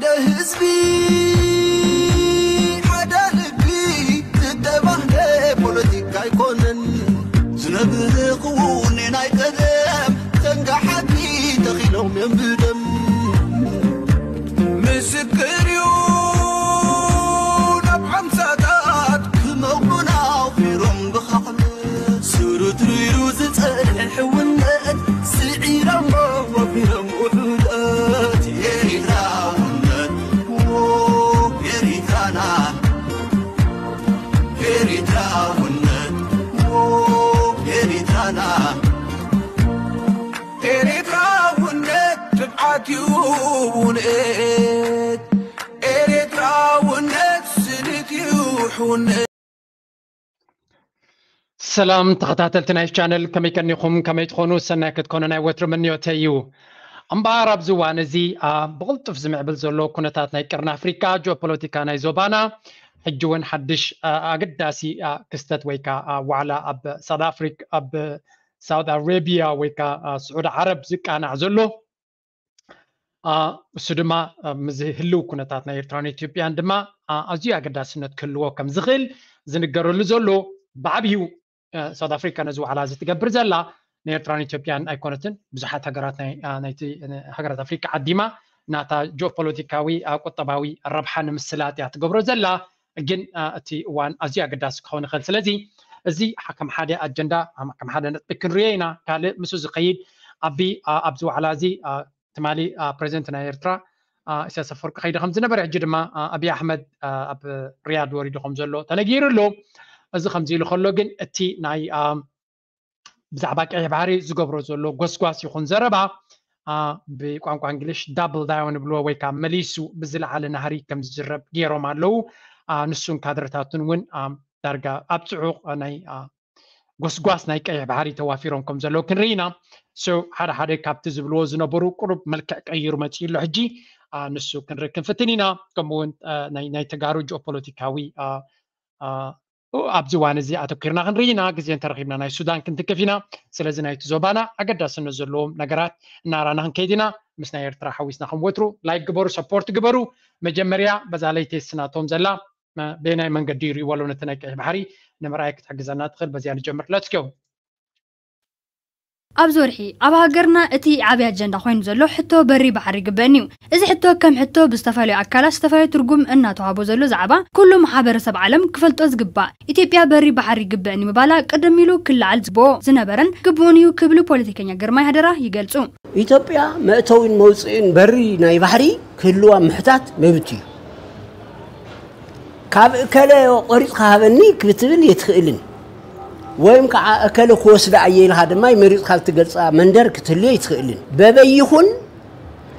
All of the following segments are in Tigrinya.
ለህዝቢ ሓደ ልቢ ዝተባህለ ፖለቲካ ኣይኮነን ዝነብር ክውኔ ናይ ቀደም ተንጋሓቲ ተኺሎም እዮም ብደም ምስክር እዩ ናብ ሓምሳታት ክመቕሙና ኣውፊሮም ብኻዕሚ ስሩት ርዩ ዝጸንሐ ሕውነት ስዒሮሞ ወፊሮም ውሑዳት ኤሪትራውነት ኤሪትራና ኤሪትራውነት ኤሪትራና ኤሪትራውነት ትብዓት እዩ ውንኤት ኤሪትራውነት ስኒት እዩ ሕውነት ሰላም ተኸታተልቲ ናይ ቻነል ከመይ ቀኒኹም ከመይ ትኾኑ ሰናይ ክትኮኑ ናይ ወትሩ ምንዮተይ እዩ። እምበኣር ኣብዚ እዋን እዚ ብቕልጡፍ ዝምዕብል ዘሎ ኩነታት ናይ ቀርኒ ኣፍሪቃ ጂኦፖለቲካ ናይ ዞባና ሕጂ እውን ሓድሽ ኣገዳሲ ክስተት ወይ ከዓ ዋዕላ ኣብ ሳውት ኣፍሪካ ኣብ ሳውት ኣረቢያ ወይ ከዓ ስዑድ ዓረብ ዝቃናዕ ዘሎ እሱ ድማ ምስ ህልው ኩነታት ናይ ኤርትራን ኢትዮጵያን ድማ ኣዝዩ ኣገዳስነት ክህልዎ ከም ዝኽእል ዝንገረሉ ዘሎ ብዓብዩ ሳውት ኣፍሪካ ነዚ ዋዕላ እዚ ትገብር ዘላ ንኤርትራን ኢትዮጵያን ኣይኮነትን ብዙሓት ሃገራት ናይቲ ሃገራት ኣፍሪካ ዓዲማ ናታ ጂኦፖለቲካዊ ቁጠባዊ ረብሓ ንምስላጥ እያ ትገብሮ ዘላ ግን እቲ እዋን ኣዝዩ ኣገዳሲ ክኸውን ይኽእል ስለዚ እዚ ከም ሓደ ኣጀንዳ ከም ሓደ ነጥቢ ክንሪኦ ኢና ካልእ ምስ ዝኸይድ ኣቢ ኣብዚ ዋዕላ እዚ ትማሊ ፕሬዚደንት ናይ ኤርትራ ኢሳያስ ኣፈወርቂ ከይዱ ከም ዝነበረ ሕጂ ድማ ኣብይ ኣሕመድ ኣብ ሪያድ ወሪዱ ከም ዘሎ ተነጊሩ ኣሎ እዚ ከምዚ ኢሉ ከሎ ግን እቲ ናይ ብዛዕባ ቀይሕ ባሕሪ ዝገብሮ ዘሎ ጎስጓስ ይኹን ዘረባ ብቋንቋ እንግሊሽ ዳብል ዳውን ንብልዎ ወይ ከዓ መሊሱ ብዝለዓለ ናህሪ ከም ዝዝረብ ገይሮም ኣለዉ ንሱን ካድረታቱን እውን ዳርጋ ኣብ ፅዑቕ ናይ ጎስጓስ ናይ ቀይሕ ባሕሪ ተዋፊሮም ከም ዘለዉ ክንርኢ ኢና ሓደ ሓደ ካብቲ ዝብልዎ ዝነበሩ ቁሩብ መልክዕ ቀይሩ መፅኡ ኣሎ ሕጂ ንሱ ክንርኢ ክንፍትን ኢና ከምኡውን ናይ ተጋሩ ጂኦፖለቲካዊ ኣብዚ እዋን እዚ ኣተኪርና ክንርኢ ኢና ግዜ እንተረኪብና ናይ ሱዳን ክንትክፍ ኢና ስለዚ ናይቲ ዞባና ኣገዳስነት ዘለዎም ነገራት እናራና ክንከይድ ኢና ምስ ናይ ኤርትራ ሓዊስና ከም ወትሩ ላይክ ግበሩ ሰፖርት ግበሩ መጀመርያ በዛ ለይቴስ ናቶም ዘላ በየናይ መንገዲ ይርእይዎ ኣለዉ ነቲ ናይ ቀይሕ ባሕሪ ንምርኣይ ክትሕግዘና ትኽእል በዚኣ ንጀምር ለትስኪው ኣብዚ ወርሒ ኣብ ሃገርና እቲ ዓብዪ ኣጀንዳ ኮይኑ ዘሎ ሕቶ በሪ ባሕሪ ይግበእኒ እዩ። እዚ ሕቶ ከም ሕቶ ብዝተፈላለዩ ኣካላት ዝተፈላለዩ ትርጉም እናተዋህቦ ዘሎ ዛዕባ ኩሉ ማሕበረሰብ ዓለም ክፈልጦ ዝግባእ ኢትዮጵያ በሪ ባሕሪ ይግበእኒ ምባላ ቅድም ኢሉ ክለዓል ዝግብኦ ዝነበረን ግቡእን እዩ ክብሉ ፖለቲከኛ ግርማይ ሃደራ ይገልፁ። ኢትዮጵያ መእተዊን መውፅኢን በሪ ናይ ባሕሪ ክህልዋ ምሕታት መብት እዩ። ካብ እከለ ቆሪፅካ ሃበኒ ክትብል የትኽእልን ወይም ከዓ እከለ ክወስዳ እየ ኢልካ ድማ መሪፅካ እትገልፃ መንደር ክትህልዮ ኣይትኽእልን። በበይ ይኹን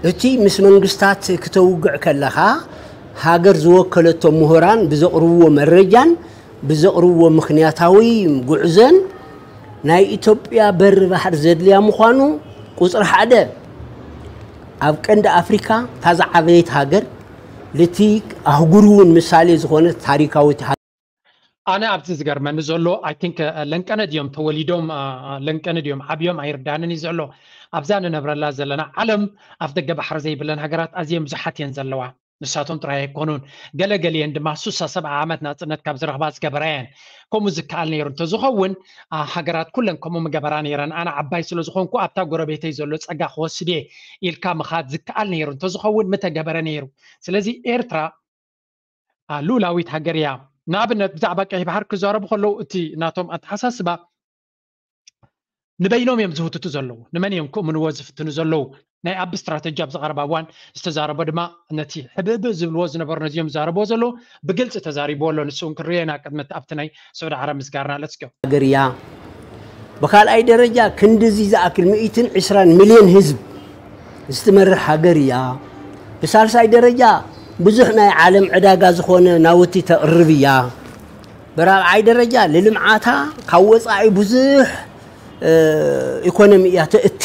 እቲ ምስ መንግስታት ክተውግዕ ከለኻ ሃገር ዝወከለቶም ምሁራን ብዘቕርብዎ መረጃን ብዘቕርብዎ ምኽንያታዊ ጉዕዞን ናይ ኢትዮጵያ በሪ ባሕሪ ዘድልያ ምዃኑ ቁፅሪ ሓደ ኣብ ቀንዲ ኣፍሪካ እታ ዝዓበየት ሃገር ልቲ ኣህጉር እውን ምሳሌ ዝኾነት ታሪካዊት ሃገር። ኣነ ኣብዚ ዝገርመኒ ዘሎ I think ለንቀነ ድዮም ተወሊዶም ለንቀነ ድዮም ዓብዮም ኣይርዳንን እዩ ዘሎ ኣብዛ ንነብረላ ዘለና ዓለም ኣፍ ደገ ባሕሪ ዘይብለን ሃገራት ኣዝየን ብዙሓት እየን ዘለዋ ንሳቶም ጥራይ ኣይኮኑን ገለ ገሊአን ድማ ሱሳ ሰብዓ ዓመት ናፅነት ካብ ዝረኽባ ዝገበራ እየን ከምኡ ዝከኣል ነይሩ እንተዝኸውን ሃገራት ኩለን ከምኡ ምገበራ ነይረን ኣነ ዓባይ ስለዝኾንኩ ኣብታ ጎረቤተይ ዘሎ ፀጋ ክወስድ እየ ኢልካ ምኻድ ዝከኣል ነይሩ እንተዝኸውን ምተገበረ ነይሩ ስለዚ ኤርትራ ልኡላዊት ሃገር እያ ንኣብነት ብዛዕባ ቀይሕ ባሕር ክዛረቡ ከለዉ እቲ ናቶም ኣተሓሳስባ ንበይኖም እዮም ዝህውትቱ ዘለዉ ንመን እዮም ክእምንዎ ዝፍትኑ ዘለዉ ናይ ኣብ ስትራተጂ ኣብ ዝቐረባ እዋን ዝተዛረቦ ድማ ነቲ ሕብእብእ ዝብልዎ ዝነበሩ ነዚኦም ዝዛረብዎ ዘለዉ ብግልፂ ተዛሪብዎ ኣሎ ንስውን ክንሪኦ ኢና ቅድሚ ኣብቲ ናይ ስዑድ ዓረብ ምስጋርና ለትስኪዮ ሃገር እያ ብካልኣይ ደረጃ ክንድዚ ዝኣክል ሚእትን ዕስራን ሚልዮን ህዝብ ዝትመርሕ ሃገር እያ። ብሳልሳይ ደረጃ ብዙሕ ናይ ዓለም ዕዳጋ ዝኾነ ናውቲ ተቕርብ እያ። ብራብዓይ ደረጃ ንልምዓታ ካብ ወፃኢ ብዙሕ ኢኮኖሚ እያ ተእቲ።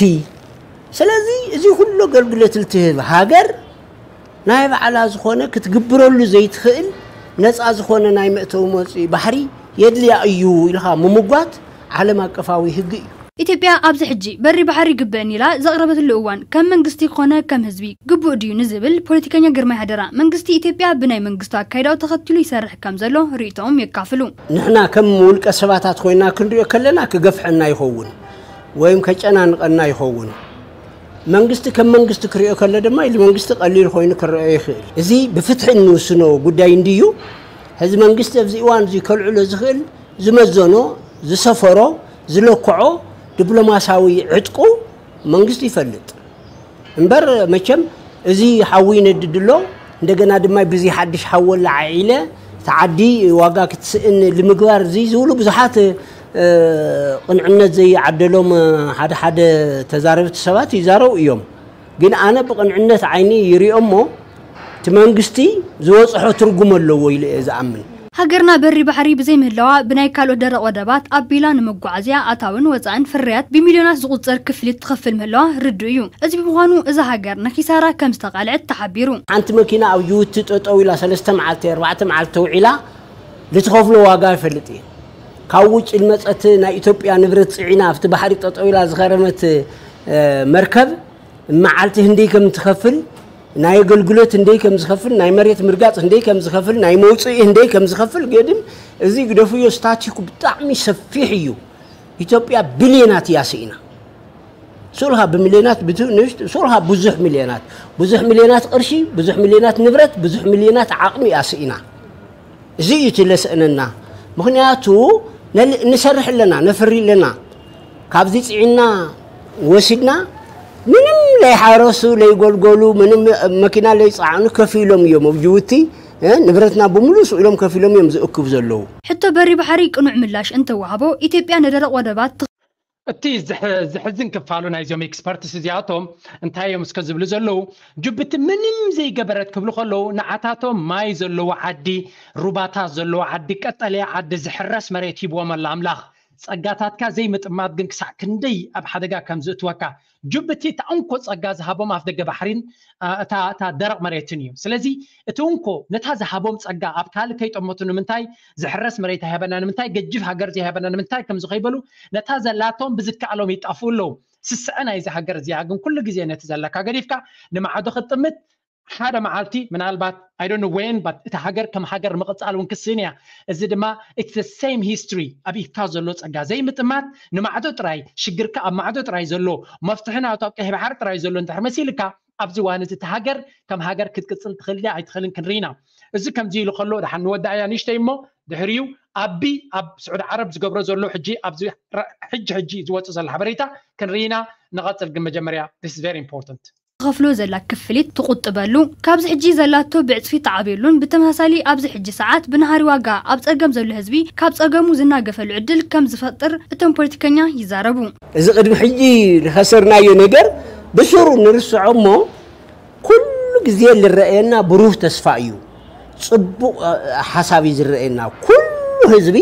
ስለዚ እዚ ኩሉ ኣገልግሎት ልትህብ ሃገር ናይ ባዕላ ዝኾነ ክትግብረሉ ዘይትኽእል ነፃ ዝኾነ ናይ መእተዊ መውፅኢ ባሕሪ የድልያ እዩ ኢልኻ ምምጓት ዓለም ኣቀፋዊ ህጊ እዩ። ኢትዮጵያ ኣብዚ ሕጂ በሪ ባሕሪ ይግበእኒ ኢላ ዘቕረበትሉ እዋን ከም መንግስቲ ኮነ ከም ህዝቢ ግቡእ ድዩ ንዝብል ፖለቲከኛ ግርማይ ሃደራ መንግስቲ ኢትዮጵያ ብናይ መንግስቱ ኣካይዳኡ ተኸቲሉ ይሰርሕ ከም ዘሎ ርእይቶኦም የካፍሉ። ንሕና ከም ውልቀ ሰባታት ኮይና ክንሪኦ ከለና ክገፍሐና ይኸውን ወይም ከጨናንቐና ይኸውን። መንግስቲ ከም መንግስቲ ክሪኦ ከሎ ድማ ኢሉ መንግስቲ ቀሊል ኮይኑ ክረኦ ይኽእል። እዚ ብፍትሒ እንውስኖ ጉዳይ እንድዩ። ሕዚ መንግስቲ ኣብዚ እዋን እዚ ከልዕሎ ዝኽእል ዝመዘኖ፣ ዝሰፈሮ፣ ዝለክዖ ዲፕሎማሲያዊ ዕጥቁ መንግስቲ ይፈልጥ። እምበር መቸም እዚ ሓዊ ይነድድ ኣሎ፣ እንደገና ድማ ብዚ ሓድሽ ሓዊ ኣላዓዒለ እቲ ዓዲ ዋጋ ክትስእን ንምግባር እዚ ዝብሉ ብዙሓት፣ እ፣ ቅንዕነት ዘይዓደሎም ሓደ ሓደ ተዛረብቲ ሰባት ይዛረቡ እዮም። ግን ኣነ ብቕንዕነት ዓይኒ ይሪኦ እሞ እቲ መንግስቲ ዝበፅሖ ትርጉም ኣለዎ ኢለ እየ ዝኣምን። ሃገርና በሪ ባሕሪ ብዘይምህላዋ ብናይ ካልኦት ደረቕ ወደባት ኣቢላ ንመጓዓዝያ ኣታውን ወፃእን ፍርያት ብሚልዮናት ዝቑፀር ክፍሊት ትኸፍል ምህላዋ ርዱእ እዩ። እዚ ብምዃኑ እዛ ሃገር ንኪሳራ ከም ዝተቓልዐት ተሓቢሩ። ሓንቲ መኪና ኣብ ጅቡቲ ጠጠው ኢላ ሰለስተ መዓልቲ፣ ኣርባዕተ መዓልቲ ተውዒላ ልትኸፍሎ ዋጋ ይፈልጥ እየ። ካብ ውጭ ልመፀት ናይ ኢትዮጵያ ንብረት ፅዒና ኣብቲ ባሕሪ ጠጠው ኢላ ዝኸረመት፣ እ፣ መርከብ መዓልቲ ህንደይ ከም ትኸፍል፣ ናይ ኣገልግሎት ህንደይ ከም ዝኸፍል፣ ናይ መሬት ምርጋፅ ህንደይ ከም ዝኸፍል፣ ናይ መውፅኢ ህንደይ ከም ዝኸፍል ገድም እዚ ግደፍዮ ስታቲኩ ብጣዕሚ ሰፊሕ እዩ። ኢትዮጵያ ቢልዮናት እያ ስኢና። ሱልኻ ብሚልዮናት ብትንሽ ሱልኻ ብዙሕ ሚልዮናት፣ ብዙሕ ሚልዮናት ቅርሺ፣ ብዙሕ ሚልዮናት ንብረት፣ ብዙሕ ሚልዮናት ዓቕሚ እያ ስኢና። እዚ እዩ እቲ ለስእነና። ምኽንያቱ ነል-፣ ንሰርሕ ኣለና፣ ነፍሪ ኣለና። ካብዚ ጽዒና ወሲድና ምንም ለይሓረሱ፣ ለይጎልጎሉ፣ ምንም መኪና ለይጸዓኑ ከፊሎም እዮም ኣብ ጅቡቲ፣ እ፣ ንብረትና ብምሉእ ስኢሎም ከፊሎም እዮም ዝእክቡ ዘለዉ። ሕቶ በሪ ባሕሪ ቅኑዕ ምላሽ እንተወሃቦ፣ ኢትዮጵያ ንደረቕ ወደባት ትኽ- እቲ ዝሕ-፣ ዝሕዝን ክፋሉ ናይዞም ኤክስፐርትስ እዚኣቶም እንታይ እዮም እስከ ዝብሉ ዘለዉ? ጅቡቲ ምንም ዘይገበረት ክብሉ ከለዉ፣ ንዓታቶም ማይ ዘለዎ ዓዲ፣ ሩባታት ዘለዎ ዓዲ፣ ቀጠልያ ዓዲ፣ ዝሕረስ መሬት ሂብዎም ኣሎ ኣምላኽ። ጸጋታትካ ዘይምጥማት ግን ክሳዕ ክንደይ ኣብ ሓደጋ ከም ዝእትወካ። ጅቡቲ እታ እንኮ ጸጋ ዝሃቦም ኣፍ ደገ ባሕሪን፣ ኣ፣ እታ፣ እታ ደረቕ መሬትን እዩ። ስለዚ እቲ እንኮ ነታ ዝሃቦም ጸጋ ኣብ ካልእ ከይጠመቱ ንምንታይ ዝሕረስ መሬት ኣይሃበና፣ ንምንታይ ገጅፍ ሃገር ዘይሃበና፣ ንምንታይ ከምዚ ከይበሉ ነታ ዘላቶም ብዝከኣሎም ይጣፍኡ ኣለዉ። ስስዐ ናይዚ ሃገር እዚኣ ግን ኩሉ ግዜ ነቲ ዘለካ ገዲፍካ ንማዕዶ ክትጥምት ሓደ መዓልቲ ምናልባት፣ I don't know when, but እታ ሃገር ከም ሃገር ምቕጻል እውን ክስእን እያ። እዚ ድማ it's the same history። ኣብ ኢድካ ዘሎ ጸጋ ዘይምጥማት፣ ንማዕዶ ጥራይ ሽግርካ ኣብ ማዕዶ ጥራይ ዘሎ፣ መፍትሒ ናቱ ኣብ ቀይሕ ባሕሪ ጥራይ ዘሎ እንድሕር መሲልካ፣ ኣብዚ እዋን እዚ እታ ሃገር ከም ሃገር ክትቅጽል ትኽእል ድያ ኣይትኽእልን ክንርኢ ኢና። እዚ ከምዚ ኢሉ ከሎ ደሓን ንወዳእያ ንእሽተይ እሞ ድሕሪኡ ኣቢ ኣብ ስዑዲ ዓረብ ዝገብሮ ዘሎ ሕጂ ኣብዚ ረ-፣ ሕጂ ሕጂ ዝወጽእ ዘሎ ሓበሬታ ክንርኢ ኢና። ንቐጽል ግን መጀመርያ this is very important። ትኸፍሎ ዘላ ክፍሊት ትቑጥበሉ፣ ካብዚ ሕጂ ዘላቶ ብዕጽፊ ትዓብየሉን ብተመሳሳሊ ኣብዚ ሕጂ ሰዓት ብነሃሪ ዋጋ ኣብ ጸገም ዘሎ ህዝቢ ካብ ጸገሙ ዝናገፈሉ ዕድል ከም ዝፈጥር እቶም ፖለቲከኛ ይዛረቡ። እዚ ቅድሚ ሕጂ ዝኸሰርናዮ ነገር ብስሩ ንርስዖ እሞ ኩሉ ግዜ ዝረኣየና ብሩህ ተስፋ እዩ። ጽቡቕ፣ እ፣ ሓሳብ እዩ ዝረኣየና። ኩሉ ህዝቢ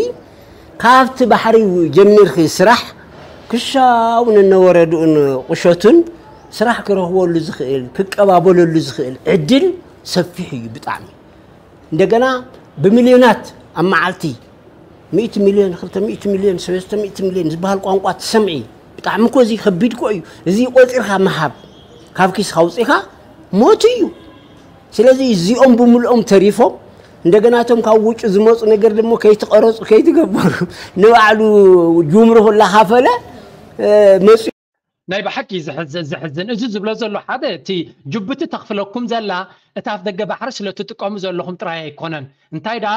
ካብቲ ባሕሪ ጀሚርኺ ስራሕ ክሻው ነነወረድኡን ቁሸቱን ስራሕ ክረኽበሉ ዝኽእል፣ ክቀባበለሉ ዝኽእል ዕድል ሰፊሕ እዩ ብጣዕሚ። እንደገና ብሚልዮናት ኣብ መዓልቲ ሚእቲ ሚልዮን፣ ክልተ ሚእቲ ሚልዮን፣ ሰለስተ ሚእቲ ሚልዮን ዝበሃል ቋንቋ ትሰምዒ። ብጣዕሚ እኮ እዚ ከቢድ እኮ እዩ። እዚ ቆጺርካ ምሃብ፣ ካብ ኪስካ ኣውጺእካ ሞት እዩ። ስለዚ እዚኦም ብምልኦም ተሪፎም፣ እንደገና እቶም ካብ ውጭ ዝመጹ ነገር ድማ ከይትቐረጹ፣ ከይትገበሩ፣ ንባዕሉ ጅምሩኽ እናኸፈለ፣ እ፣ መጺኡ። ናይ ብሓቂ ዘሕዝ-፣ ዘሕዝን። እዚ ዝብሎ ዘሎ ሓደ እቲ ጅቡቲ ተኽፍለኩም ዘላ እታ ኣፍ ደገ ባሕሪ ስለ ትጥቀሙ ዘለኹም ጥራይ ኣይኮነን። እንታይ ደኣ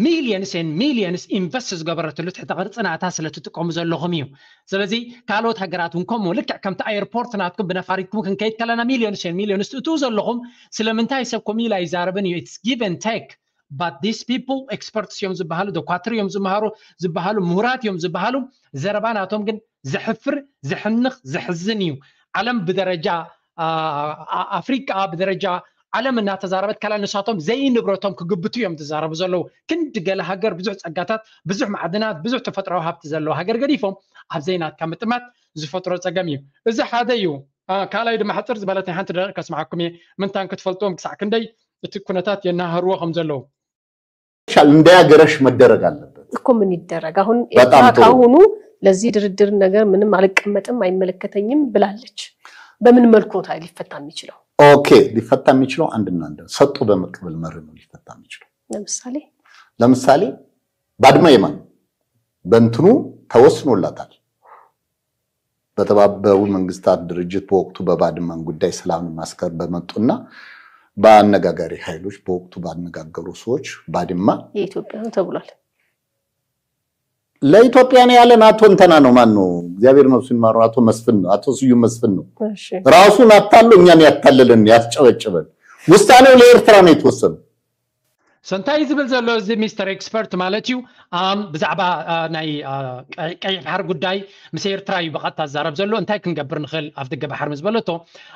ሚልዮንስ ኤን ሚልዮንስ ኢንቨስት ዝገበረትሉ ትሕተ ቅርጺ ናታ ስለ ትጥቀሙ ዘለኹም እዩ። ስለዚ ካልኦት ሃገራት እውን ከምኡ ልክዕ ከምቲ ኣየርፖርት ናትኩም ብነፋሪትኩም ክንከይድ ከለና ሚልዮንስ ኤን ሚልዮንስ ትእትዉ ዘለኹም ስለምንታይ ሰብ ከምኡ ኢሉ ኣይዛረብን እዩ። It's give and take. But these people experts እዮም ዝበሃሉ፣ ዶኳትር እዮም ዝመሃሩ ዝበሃሉ፣ ምሁራት እዮም ዝበሃሉ። ዘረባ ናቶም ግን ዘሕፍር፣ ዘሕንኽ፣ ዘሕዝን እዩ። ዓለም ብደረጃ፣ ኣ-፣ ኣ-፣ ኣፍሪቃ ብደረጃ ዓለም እናተዛረበት ከላ ንሳቶም ዘይንብረቶም ክግብቱ እዮም ዝዛረቡ ዘለዉ። ክንዲ ገለ ሃገር ብዙሕ ጸጋታት፣ ብዙሕ ማዕድናት፣ ብዙሕ ተፈጥሮኣዊ ሃብቲ ዘለዋ ሃገር ገዲፎም ኣብ ዘይናትካ ምጥማት ዝፈጥሮ ጸገም እዩ። እዚ ሓደ እዩ። ኣ፣ ካልኣይ ድማ ሕጽር ዝበለት ናይ ሓንቲ ደቂቕ ከስምዓኩም እየ። ምንታን ክትፈልጥዎም ክሳዕ ክንደይ እቲ ኩነታት የናህርዎ ከም ዘለዉ። ሻል እንዳያገረሽ መደረግ ኣለበት። እኮ ምን ይደረግ አሁን? በጣም ኤርትራ ጥሩ። ካሁኑ ለዚህ ድርድር ነገር ምንም አልቀመጥም፣ አይመለከተኝም ብላለች። በምን መልኩ ነው ታዲያ ሊፈታ የሚችለው? Okay፣ ሊፈታ የሚችለው አንድና አንድ ሰጥቶ በመቀበል መርህ ነው ሊፈታ የሚችለው። ለምሳሌ ለምሳሌ ባድመ የማን በእንትኑ ተወስኖላታል። በተባበሩ መንግስታት ድርጅት በወቅቱ በባድመን ጉዳይ ሰላም ማስከር በመጡና በአነጋጋሪ ኃይሎች በወቅቱ ባነጋገሩ ሰዎች ባድማ የኢትዮጵያ ነው ተብሏል። ለኢትዮጵያ ነው ያለን አቶ እንተና ነው። ማን ነው? እግዚአብሔር ነፍሱን ይማረው፣ አቶ መስፍን ነው፣ አቶ ስዩም መስፍን ነው። እሺ ራሱን አታሎ እኛን ያታለለን ያስጨበጨበን። ውሳኔው ለኤርትራ ነው የተወሰነው። So እንታይ እዩ ዝብል ዘሎ እዚ ሚስተር ኤክስፐርት ማለት እዩ? ኣም ብዛዕባ አ፣ ናይ አ፣ ቀይ- ቀይሕ ባሕሪ ጉዳይ ምስ ኤርትራ እዩ ብቐጥታ ዝዛረብ ዘሎ። እንታይ ክንገብር ንኽእል ኣፍ ደገ ባሕሪ ምስ በለቶ፣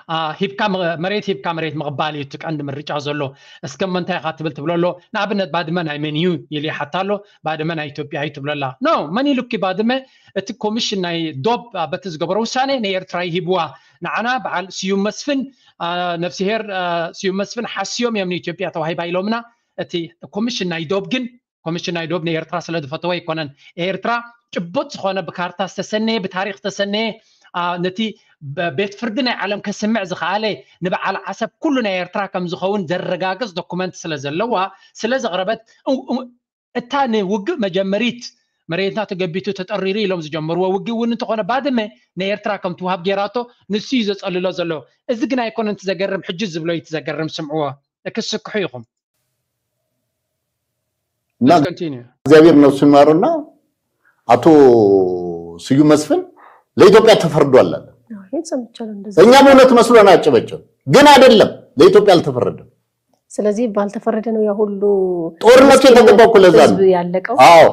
አ፣ ሂብካ መ- መሬት ሂብካ መሬት ምቕባል እዩ እቲ ቀንዲ ምርጫ ዘሎ። እስከ እሞ እንታይ ኢኻ ትብል ትብሎ ኣሎ። ንኣብነት ባድመ ናይ መን እዩ ኢሉ ይሓታ ኣሎ። ባድመ ናይ ኢትዮጵያ እዩ ትብሎ ኣላ። ኖ፣ መን ኢሉኪ ባድመ? እቲ ኮሚሽን ናይ ዶብ አ፣ በቲ ዝገበሮ ውሳኔ ንኤርትራ ይሂብዋ። ንዓና በዓል ስዩም መስፍን አ፣ ነፍስሄር አ፣ ስዩም መስፍን ሓስዮም እዮም ንኢትዮጵያ ተዋሂባ ኢሎምና። እቲ ኮሚሽን ናይ ዶብ ግን ኮሚሽን ናይ ዶብ ንኤርትራ ስለ ዝፈተወ ኣይኮነን። ኤርትራ ጭቡጥ ዝኾነ ብካርታ ዝተሰነየ ብታሪክ ዝተሰነየ አ፣ ነቲ ብ- ቤት ፍርዲ ናይ ዓለም ከስምዕ ዝኸኣለ ንበዓል ዓሰብ ኩሉ ናይ ኤርትራ ከም ዝኸውን ዘረጋግጽ ዶኩመንት ስለ ዘለዋ ስለ ዘቕረበት እ- እ- እታ ንውግእ መጀመሪት መሬትና ተገቢቱ ተጠሪሩ ኢሎም ዝጀመርዎ ውግእ እውን እንተኾነ ባድመ ንኤርትራ ከም ትውሃብ ጌራቶ ንሱ እዩ ዘጸልሎ ዘሎ። እዚ ግን ኣይኮነን እቲ ዘገርም፣ ሕጂ ዝብሎ እዩ እቲ ዘገርም። ስምዕዎ፣ ክስክሑ ኢኹም። እና Continue። እግዚአብሔር ነፍሱን ይማረውና አቶ ስዩም መስፍን ለኢትዮጵያ ተፈርዷል አለ። አዎ፣ ይሄን ሰምቻለሁ እንደዛ። እኛ በእውነት መስሎን አጨበጨብ፣ ግን አይደለም፣ ለኢትዮጵያ አልተፈረደም። ስለዚህ ባልተፈረደ ነው ያ ሁሉ ጦርነቱ ምስኪኑ የተገባው እኮ ለዛ ነው። ህዝብ ያለቀው። አዎ፣